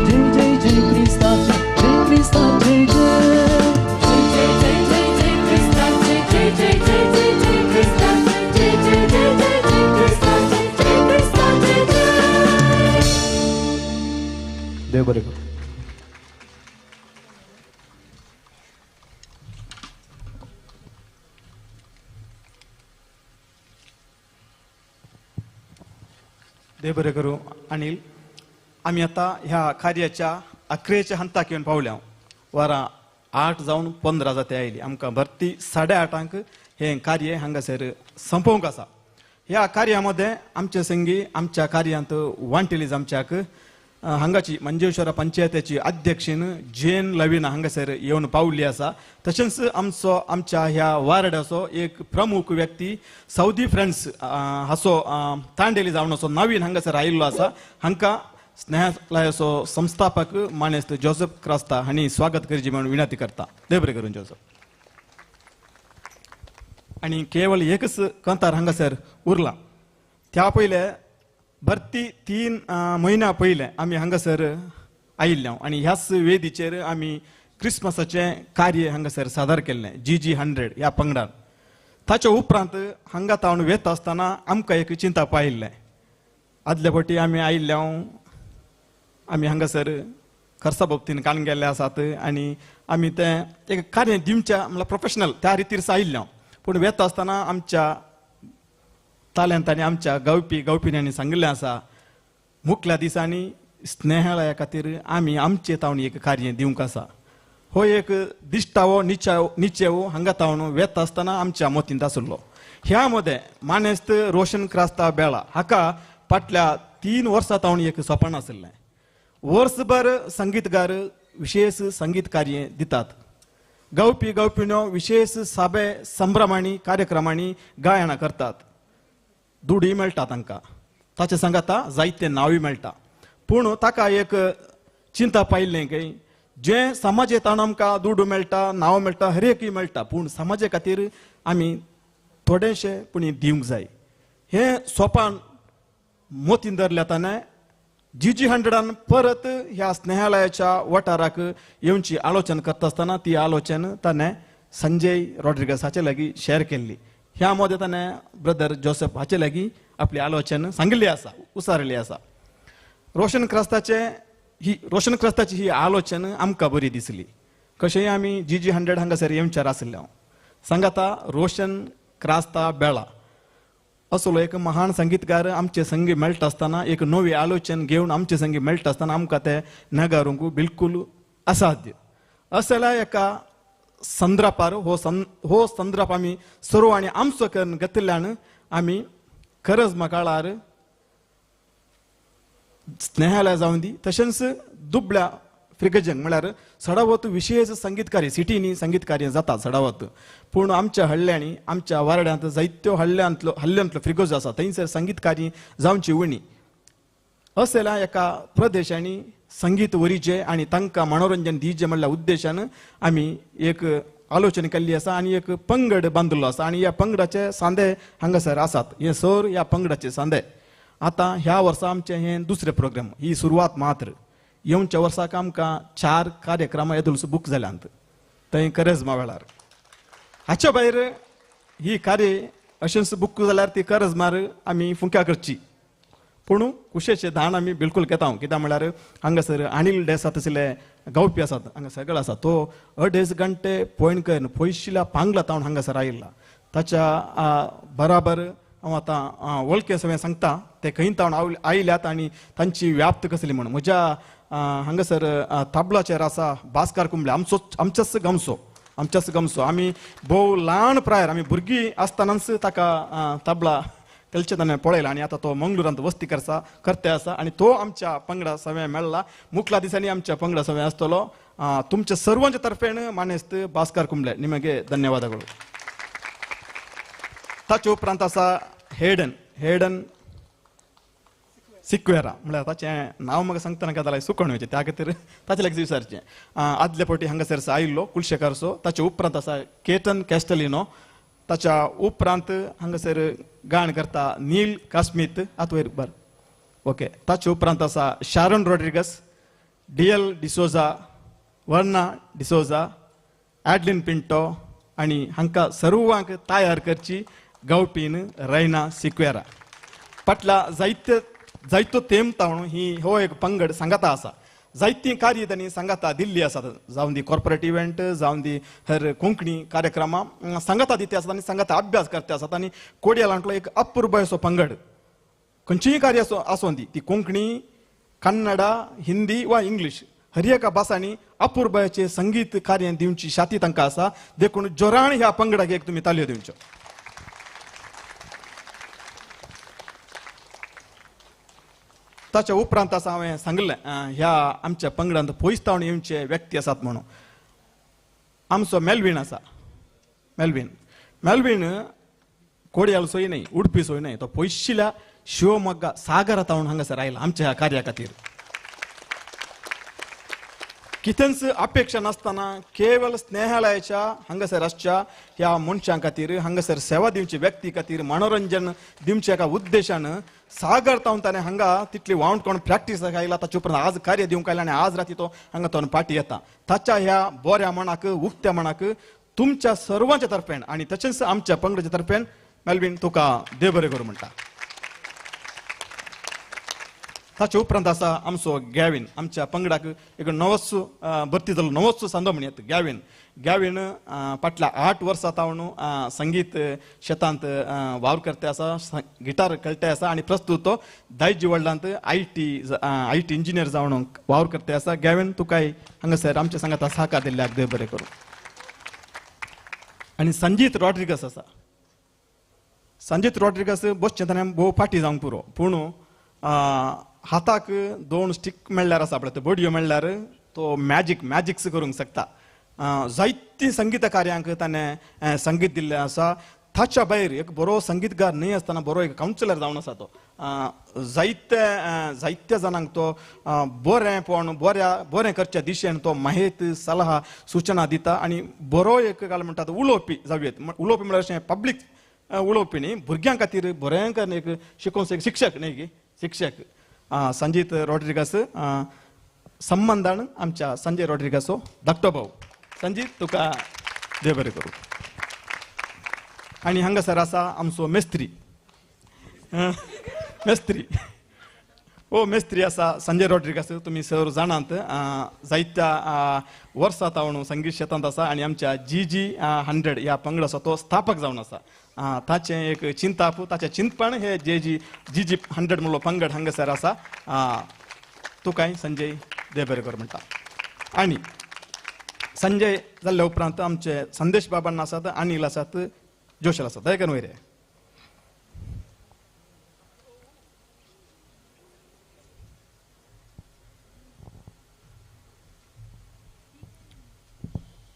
जय जय जय क्रिस्ताचे जय क्रिस्ताचे जय जय जय जय जय क्रिस्ताचे जय जय जय जय जय क्रिस्ताचे जय जय जय जय जय क्रिस्ताचे जय क्रिस्ताचे जय. देव बरें करूं. देव बरें करूं अनिल. आमी आतां ह्या कार्याच्या अकरेच्या हंताक येवन पावल्या. वरां 8 जावन 15 जाते आयली. आमकां भरती 8:30 हें कार्य हांगासर संपोवंक आसा. ह्या कार्या मदें आमचे संगी आमच्या कार्यांत वांटेली आमच्याक हांगाची मंजेश्वरा पंचायतीची अध्यक्षीन जेन लवीना हांगासर येवन पावली आसा. तशेंच आमचो आमच्या ह्या वार्डाचो एक प्रमुख व्यक्ती सौदी फ्रेंड्स हाचो तांडेली जावन असो नवीन हांगासर आयिल्लो आसा. हांकां स्नेहालयाचो संस्थापक मानेस्त जोसेफ क्रास्ता हांणी स्वागत करचें म्हणून विनंती करता. देव बरें करून जोसेफ. आनी केवळ एकच कंतार हांगासर उरला. त्या पयले भरती 3 म्हयन्या पयले आमी हांगासर आयिल्ले आनी ह्याच वेदीचेर आमी क्रिसमसाचें कार्य हांगासर सादर केल्लें GG 100 ह्या पंगडान. ताच्या उपरांत हांगा तावन वेता आसतना आमकां एक चिंता पायिल्लें. आदले फावटी आमी आयिल्ले आमी हांगासर खर्चा बाबतीन काण गेल्ले आसात आनी आमी तें एक कार्य दिवच्या म्हणल्यार प्रोफेशनल त्या रितीर आयिल्ले. पूण वेता आसतना आमच्या तालेंतांनी आमच्या गावपी गावपिण्यांनी सांगिल्लें आसा मुखल्या दिसांनी स्नेहालया खातीर आमी आमचे तावन एक कार्य दिवंक आसा. हो एक दिश्टावो निचेवो हांगा तावन वेता आसतना आमच्या मतींत आशिल्लो. ह्या मदें मानेस्त रोशन क्रास्ता बेळा हाका फाटल्या 3 वर्सां तावन एक सोपान आशिल्लें. वर्सभर संगीतकार विशेष संगीत कार्य दितात. गावपी गावपिण्यो विशेष साबे संभ्रमांनी कार्यक्रमांनी गायनां करतात. दुडूय मेळटा तांकां, ताचे सांगाता जायते नांवूय मेळटा. पूण ताका एक चिंता पायिल्लें की जें समाजेंत आमकां दुडू मेळटा, नांव मेळटा, हर एकूय मेळटा, पूण समाजे खातीर आमी थोडेशें पूण दिवंक जाय. हें सोपान मोतीन धरल्या ताणें GG 100 परत ह्या स्नेहालयाच्या वाठाराक येवची आलोचन करता आसतना ती आलोचन ताणें संजय रॉड्रिगस हाचे लागीं शेअर केल्ली. ह्या मदें ताणें ब्रदर जोसेफ हाचे लागीं आपली आलोचन सांगिल्ली आसा, उसारिल्ली आसा. रोशन क्रास्ताची ही आलोचन आमकां बरी दिसली. कशेंय आमी GG 100 हांगासर येवच्यार आशिल्ले. हांव सांगाता रोशन क्रास्ता बेळा असलो एक महान संगीतकार आमचे संगी मेळटा आसतना एक नवी आलोचन घेवन आमचे संगी मेळटा आसतना आमकां तें नगारूंक बिलकूल असाध्य. असल्या एका संद्रापार हो संद्राप आमी सर्व आनी आमचो करून घेतिल्ल्यान आमी खरज मकाळार स्नेहालय जावन दी तशेंच दुबळ्या फ्रिगजंग म्हळ्यार सडावत विशेष संगीतकारी सिटींनी संगीतकारी जाता सडावत. पूण आमच्या हल्ल्यांनी आमच्या वार्डांत जायत्यो हल्ल्यांतलो फ्रिगोज आसा थंयसर संगीतकारी जावची उणी. असल्या एका प्रदेशांनी संगीत वरीचें आनी तांकां मनोरंजन दिवचें म्हणल्या उद्देशान आमी एक आलोचन केल्ली आसा आनी एक पंगड बांदिल्लो आसा आनी ह्या पंगडाचे सांदे हांगासर आसात. हे सर ह्या पंगडाचे सांदे. आतां ह्या वर्सा आमचें हें दुसरें प्रोग्राम ही सुरवात मात्र. येवच्या वर्साक आमकां 4 कार्यक्रमां येदोळस बूक जाल्यांत थंय करेजमा वेळार. हाच्या भायर ही कार्य अशेंच बूक जाल्यार ती करजमार आमी फुंक्या करची. पूण कुशेचे धान आमी बिलकूल घेता. कित्याक म्हणल्यार हांगासर अनिल डेस तसले गावपी आसात हांगा सगळे आसा. तो 2.5 घंटे पॉयंट करून पयशिल्या पांगला तावन हांगासर आयिल्ला. ताच्या बराबर हांव आतां वळखे सगळें सांगता ते खंय तावन आयल्यात आनी तांची व्याप्त कसली म्हूण. म्हज्या हांगासर ताबलाचेर आसा भास्कर कुंबळे, आमच्याच गांवचो. आमी भोव ल्हान प्रायर आमी भुरगीं आसतनाच ताका ताबला कलचे ताणें पळयला आनी आतां तो मंगळुरांत वस्ती करते आसा आनी तो आमच्या पंगडा सवें मेळ्ळा. मुखला दिसांनी आमच्या पंगडा सवें आसतलो. तुमच्या सर्वांच्या तर्फेन मानेस्त भास्कर कुंबळे निमगे धन्यवाद. ताचे उपरांत आसा हेडन सिक्वेरा म्हळ्यार ताचें नांव म्हाका सांगतना काय जाल्यार सुकण वयचें त्या खातीर ताचे लागीं विचारचें. आदले फावटी हांगासर आयिल्लो कुलशेकारचो. ताचे उपरांत आसा केतन कॅस्टलिनो. ताच्या उपरांत हांगासर गाण करता नील कास्मीत आतां वयर बरें ओके. ताचे उपरांत आसा शारन Rodrigues. D L D'Souza, Verna D'Souza, Adeline Pinto आनी हांकां सर्वांक तयार करची गावपीन रैना सिक्वेरा. फाटल्या जायते जायतो तेम तावण ही हो एक पंगड सांगाता आसा. जायतीं कार्य तांणी सांगाता दिल्ली आसात, जावं दी कॉर्पोरेट इव्हेंट, जावं दी हेर कोंकणी कार्यक्रमां सांगाता दिते आसात आनी सांगाता अभ्यास करते आसात. आनी कोडियालांतलो एक अपुरबायसो पंगड, खंयचीय कार्य आसूं दी, ती कोंकणी, कन्नडा, हिंदी वा इंग्लीश, हर एका भासांनी अपुरबायेचें संगीत कार्य दिवची शाती तांकां आसा. देखून जोरान ह्या पंगडाक एक तुमी तालयो दिवच्यो. ताच्या उपरांत आसा हांवें सांगलें ह्या आमच्या पंगडांत पयस तावन येवचे व्यक्ती आसात म्हणून. आमचो मेल्वीन आसा, मेल्वीन मेल्वीन कोडयाल सोय न्हय, उडपी सोय न्हय, तो पयशिल्या शिवमोग्गा सागरा तावन हांगासर आयला आमच्या ह्या कार्या खातीर. कितेंच अपेक्षा नासतना केवल स्नेहालयाच्या हांगासर आसच्या ह्या मनशां खातीर, हांगासर सेवा दिवची व्यक्ती खातीर, मनोरंजन दिवचे एका उद्देशान सागर तावन ताणें हांगा तितली वावंट कोण प्रॅक्टीस आयला. ताचे उपरांत आज कार्य दिवंक आयला आनी आज राती तो हांगा तो पाटी येता. ताच्या ह्या बऱ्या मनाक, उक्त्या मनाक तुमच्या सर्वांच्या तर्फेन आनी तशेंच आमच्या पंगडाच्या तर्फेन मेल्वीन तुका देव बरें करूं म्हणटा. ताचे उपरांत आसा आमचो गॅवीन, आमच्या पंगडाक एक नवोच भरती जालो, नवोच सांदो म्हणयत गॅवीन. गॅवीन फाटल्या 8 वर्सां तावन संगीत शेतांत वावर करते आसा, गिटार खेळटे आसा आनी प्रस्तूत तो दायजी वर्ल्डांत I T engineer जावन वावर करते आसा. गॅवीन तुकाय हांगासर आमच्या सांगाता सहकार दिल्ल्याक देव बरें करूं. आनी संजीत रॉड्रिगस आसा. संजीत रॉड्रिगस बसचें ताणें भोव फाटी जावंक पुरो, पूण हाताक 2 स्टीक मेळ्ळ्यार आसा पळय, बडयो मेळ्ळ्यार तो मॅजिक्स करूंक शकता. जायतीं संगीत कार्यांक ताणें संगीत दिल्लें आसा. ताच्या भायर एक बरो संगीतकार न्हय आसतना बरो एक कावन्सिलर जावन आसा तो. जायते जायत्या जाणांक तो बरेंपण बरें करच्या दिशेन तो माहित सलाह सुचना दिता आनी बरो एक काय म्हणटात उलोवपी जावं येत. उलोवपी म्हळ्यार अशें पब्लीक उलोवपी न्ही, भुरग्यां खातीर बरें करून एक शिकोवचो एक शिक्षक न्ही की शिक्षक संजीत रॉड्रिगस संबंदान आमच्या संजय रॉड्रिगसो धाकटो भाऊ. संजीत तुका देव बरें करूं. आनी हांगासर आसा आमचो मेस्त्री, मेस्त्री ओ मेस्त्री आसा संजय रॉड्रिगस. तुमी सर जाणात जायत्या वर्सां तावन संगीत शेतांत आसा आनी आमच्या जी जी 100 ह्या पंगडाचो तो स्थापक जावन आसा. ताचें एक चिंताप, ताचें चिंतपण हे जे जी जी जी 100 म्हणलो पंगड हांगासर आसा. तुकाय संजय देव बरें कर म्हणटा. आनी संजय जाल्ल्या उपरांत आमचे संदेश बाबांना आसात, अनिल आसात, जोशल आसात. दयकन वयर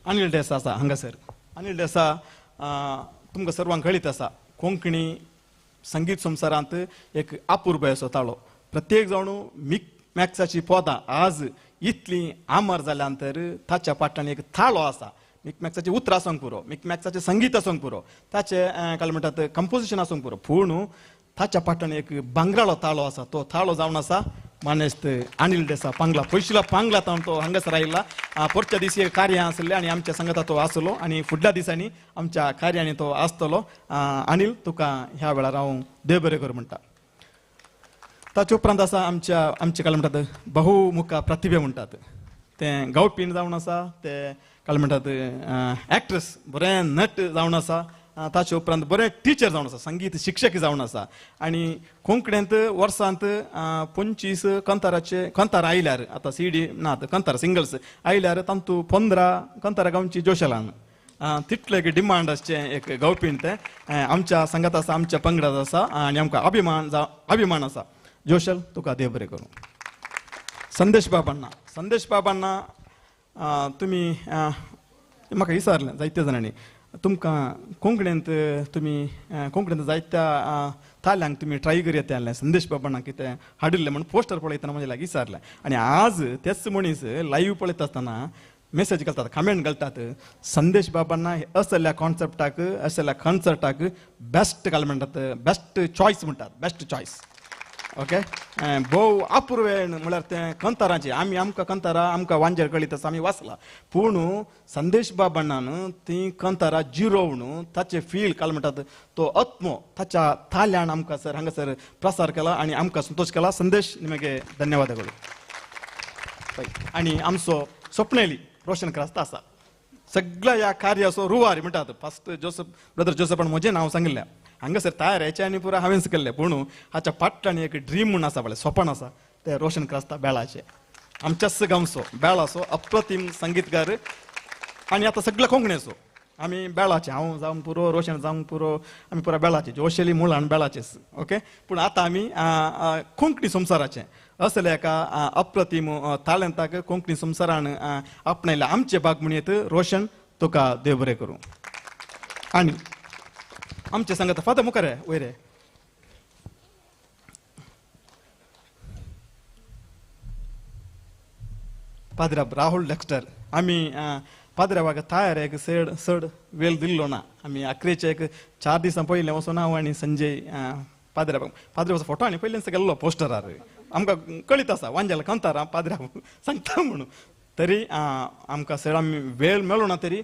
अनिल डेसा आसा हांगासर. अनिल डेसा तुमकां सर्वांक कळीत आसा, कोंकणी संगीत संवसारांत एक अपुरबाय असो ताळो. प्रत्येक जाण मिक मॅक्साची पदां आज इतली आमर जाल्यान तर ताच्या फाटल्यान एक थाळो आसा. मिक मॅक्साची उतरां आसूंक पुरो, मिक मॅक्साचें संगीत आसूंक पुरो, ताचें काय म्हणटात कंपोजिशन आसूंक पुरो, पूण ताच्या फाटल्यान एक भांगराळो ताळो आसा. तो ताळो जावन आसा मानेस्त अनिल डेसा पांगला. पयशिला पांगला तावन तो हांगासर आयला. पोरच्या दिसी एक कार्य आसलें आनी आमच्या सांगाता तो आसलो आनी फुडल्या दिसांनी आमच्या कार्यांनी तो आसतलो. अनिल तुका ह्या वेळार हांव देव बरें करूं म्हणटा. ताचे उपरांत आसा आमच्या आमचे काय म्हणटात बहुमुखा प्रतिभे म्हणटात, तें गावपीन जावन आसा, ते काय म्हणटात एक्ट्रेस बरें नट जावन आसा. ताचे उपरांत बरें टिचर जावन आसा, संगीत शिक्षक जावन आसा. आनी कोंकणींत वर्सांत 25 कंताराचे कंतार आयल्यार, आतां सी डी ना, कंतार सिंगल्स आयल्यार तांतू 15 कंतारा गांवची जोशलान तितलें एक डिमांड आसचें एक गावपीण तें आमच्या संगात आसा, आमच्या पंगडात आसा आनी आमकां अभिमान आसा. जोशल तुका देव बरें करूं. संदेश बाबांना, संदेश बाबांना तुमी म्हाका विचारलें जायत्या जाणांनी, तुमकां कोंकणींत तुमी कोंकणींत जायत्या ताल्यांक तुमी ट्राय करयत आसलें, संदेश बाबांना कितें हाडिल्लें म्हूण पोस्टर पळयतना म्हजें लागीं विचारलें. आनी आज तेच मनीस लायव्ह पळयता आसतना मेसेज घालतात, कमेंट घालतात, संदेश बाबांना असल्या कॉन्सेप्टाक असल्या कॉन्सर्टाक बेस्ट काय म्हणटात, बेस्ट चॉयस म्हणटात, बेस्ट चॉयस. ओके भोव अपुर्वेण म्हळ्यार तें कंतारांचें आमी आमकां कंतारां आमकां वांजेर कळीत आसा आमी वाचला पूण संदेश बाबांनान ती कंतारां जिरोवन ताचें फील काल म्हणटात तो आत्मो ताच्या ताल्यान आमकां सर हांगासर प्रसार केला आनी आमकां संतोश केला. संदेश निमगे धन्यवाद करू. आनी आमचो स्वप्नेली रोशन क्रास्ता आसा सगळ्या ह्या कार्याचो रुवारी म्हणटात. फर्स्ट जोसफ ब्रदर जोसफान म्हजें नांव सांगिल्लें हांगासर तयार हेचें आनी पुरा हांवेंच केल्लें पूण हाच्या फाटल्यान एक ड्रीम म्हूण आसा पळय सोपण आसा तें रोशन क्रास्ता बेळाचें आमच्याच गांवचो बेळाचो अप्रतीम संगीतकार आनी आतां सगळ्या कोंकणीचो आमी बेळाचे हांव जावंक पुरो रोशन जावंक पुरो आमी पुरा बेळाचे जोशेली मुळान बेळाचेच. ओके पूण आतां आमी कोंकणी संवसाराचें असल्या एका अप्रतीम तालंताक कोंकणी संवसारान आपणायल्या आमचे भाग म्हणयत. रोशन तुका देव बरें करूं. आनी आमचे सांगता फादर मुखार वयर पाद्राब राहुल डेक्स्टर आमी पाद्राबाक तयार एक चड चड वेळ दिल्लो ना आमी आक्रेचे एक 4 दिसां पयलें वचून हांव आनी संजय पाद्राबाक पाद्राबाचो फोटो आनी पयल्यान गेल्लो पोस्टरार आमकां कळीत आसा वांजेल कंतारां पाद्राब सांगता म्हणून तरी आमकां सड आमी वेळ मेळो ना तरी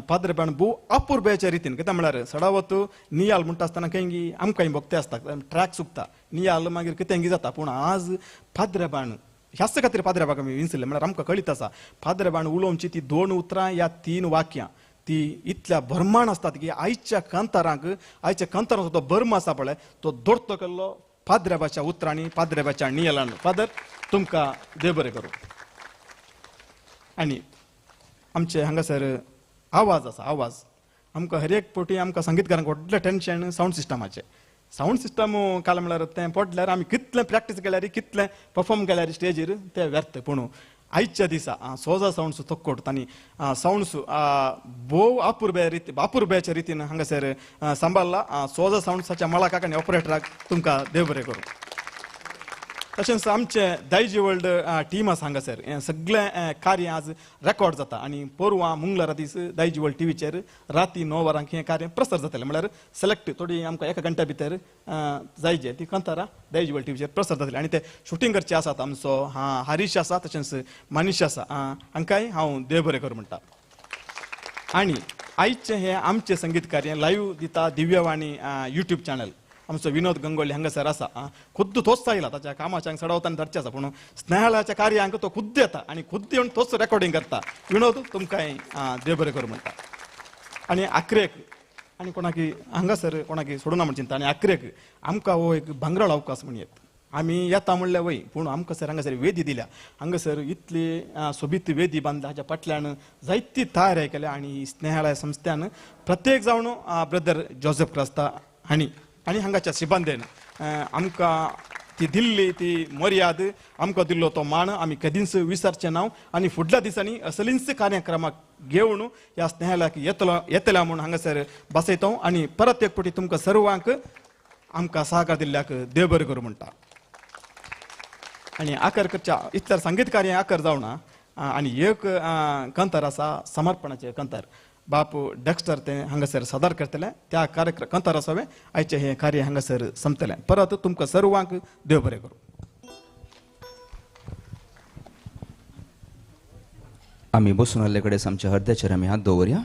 पाद्रेबान भोव अपुर्बायेच्या रितीन कितें म्हळ्यार सडावत नियाल म्हणटा आसतना खंय आमकां भोगते आसता ट्रॅक चुकता नियाल मागीर कितें जाता पूण आज पाद्रेबान ह्याच खातीर पाद्रेबाक आमी विंचले म्हळ्यार आमकां कळीत आसा पाद्रेबान उलोवची ती 2 उतरां या 3 वाक्यां ती इतल्या भरमाण आसतात की आयच्या कांतारांक आयच्या कांतारांचो तो बर्म आसा पळय तो दोडतो केल्लो पाद्रेबाच्या उतरांनी पाद्रेबाच्या नियालान. फादर तुमकां देव बरें करूं. आनी आमचे हांगासर आवाज आसा आवाज आमकां हर एक पटी आमकां संगीतकारांक व्हडलें टेंशन सावंड सिस्टमाचें. सावंड सिस्टम काल म्हळ्यार तें पडल्यार आमी कितलें प्रॅक्टीस केल्यार कितलें परफॉर्म केल्यार स्टेजीर तें व्यर्थ. पूण आयच्या दिसा सोजा सावंड्स तोक्कोट आनी सावंड्स भोव अपुर्बाये रिती अपुर्बायेच्या रितीन हांगासर सांबाळला सोजा सावंड्साच्या मालकाक आनी ऑपरेटराक तुमकां देव बरें करूं. तशेंच आमचें दायजी वर्ल्ड टीम आसा हांगासर हें सगळें कार्य आज रेकॉर्ड जाता आनी पोरवां मंगळारा दीस दायजी वर्ल्ड टीव्हीचेर राती 9 वरांक हें कार्य प्रसार जातलें म्हळ्यार सिलेक्ट थोडी आमकां 1 घंट्या भितर जायजे ती कंतारां दायजी वर्ल्ड टीव्हीचेर प्रसार जातली आनी ते शुटींग करचे आसात आमचो हरीश आसा तशेंच मनीश आसा हांकांय हांव देव बरें करूं म्हणटा. आनी आयचें हें आमचें संगीत कार्य लायव्ह दिता दिव्यवाणी युट्यूब चॅनल आमचो विनोद गंगोली हांगासर आसा खुद्द तोच आयला ताच्या कामाच्या हांगा सडावतान धरचें आसा पूण स्नेहालयाच्या कार्यांक तो खुद्द येता आनी खुद्द येवन तोच रेकॉर्डिंग करता. विनोद तुमकांय देव बरें करूं म्हणटा. आनी आक्रेक आनी कोणाकी हांगासर कोणाकी सोडूना म्हण चिंता आनी आक्रेक आमकां हो एक भांगराळ अवकाश म्हण येत आमी येता म्हणल्यार वय पूण आमकां सर हांगासर वेदी दिल्या हांगासर इतली सोबीत वेदी बांदल्या हाच्या फाटल्यान जायती तयारी केल्या आनी स्नेहालय संस्थ्यान प्रत्येक जावन ब्रदर जोसेफ क्रास्ता हांणी आनी हांगाच्या सिबंदेन आमकां ती दिल्ली ती मर्याद आमकां दिल्लो तो मान आमी कदींच विसरचें ना आनी फुडल्या दिसांनी असलींच कार्यक्रमाक घेवन ह्या स्नेहालयाक येतलो येतल्या म्हूण हांगासर बसयता आनी परत एक फावटी तुमकां सर्वांक आमकां सहकार दिल्ल्याक देव बरें करूं म्हणटा. आनी आकर करच्या इतल्यार संगीत कार्य आकर जावना आनी एक कंतार आसा समर्पणाचें कंतार बाप डेक्स्टर ते हांगासर सादर करतले त्या कार्यक्रम कंतार आसावे आयचें हें कार्य हांगासर संपतलें. परत तुमकां सर्वांक देव बरें करूं. आमी बसून आसले कडेन आमच्या हृदयाचेर आमी हात दवरया.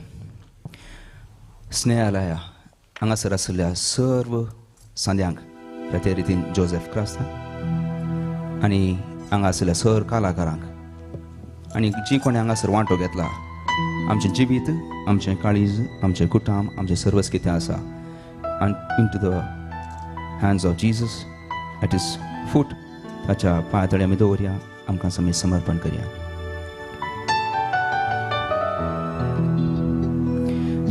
स्नेहालया हांगासर आशिल्ल्या सर्व सांद्यांक ते रितीन जोसेफ क्रास्ता आनी हांगा आशिल्ल्या सर कलाकारांक आनी जी कोणी हांगासर वांटो घेतला आमचें जिवीत आमचें काळीज आमचें कुटाम आमचें सर्वस कितें आसा आनी into the hands of Jesus at his foot ताच्या पांया तळे आमी दवरया आमकां आमी समर्पण करया.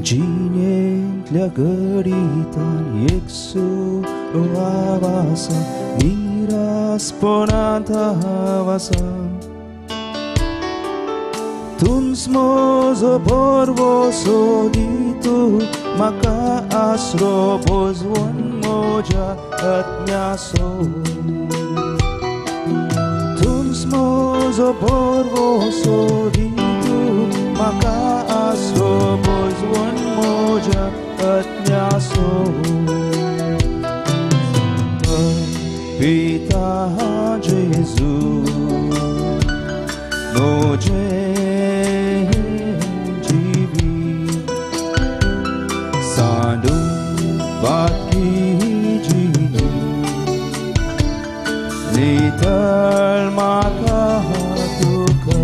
जिणेंतल्या घडितान एकसुरो आवासा निरासपणांत हांव आसा तुंच म्हजो भरवसो दी तूं म्हाका आसरो भोजवन म्हज्या आत्म्याचो तुंच म्हजो भरवसो दी तूं म्हाका आसरो भोजवन म्हज्या आत्म्याचो पिता मुझे जीवित सांडू बाकी जीनी नितळ म्हाका तुका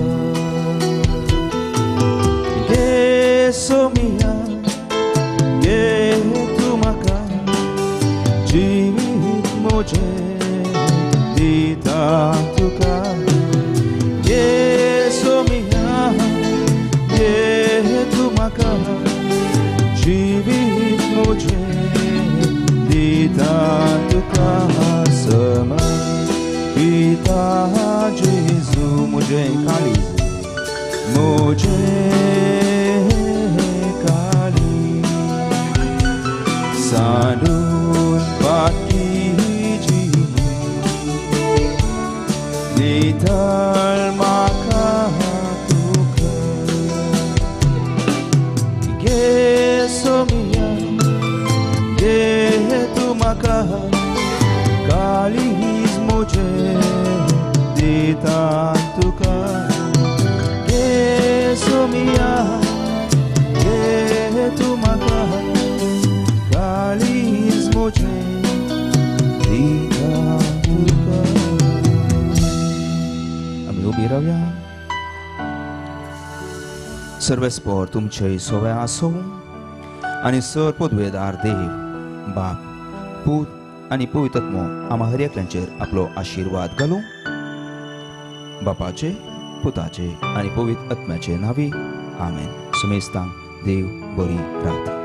घे सोमिया घे तूं म्हाका जिवीत म्हजें दिता तुका घे सोमिया घे तूं म्हाका जिवीत म्हजें दिता तुका समर्पिता जेजू म्हजें काळीज म्हजें काळीज सांडून बाकी जिणी नितळ म्हाका तुका घे सोमिया घे तूं म्हाका काळीज म्हजें दिता तुका घे सोमिया घे तूं म्हाका काळीज म्हजें दिता तुका. आमी उबी रावया. सर्वेस्पोर तुमचे सोवे आसूं आनी सर पदवेदार देव बाप पूत आनी पवित्र आत्मो आमा हर एकल्यांचेर आपलो आशिर्वाद घालूं. बापाचे पुताचे आनी पवित्र आत्म्याचे नांवी आमेन. सुमेस्तांक देव बरी रात.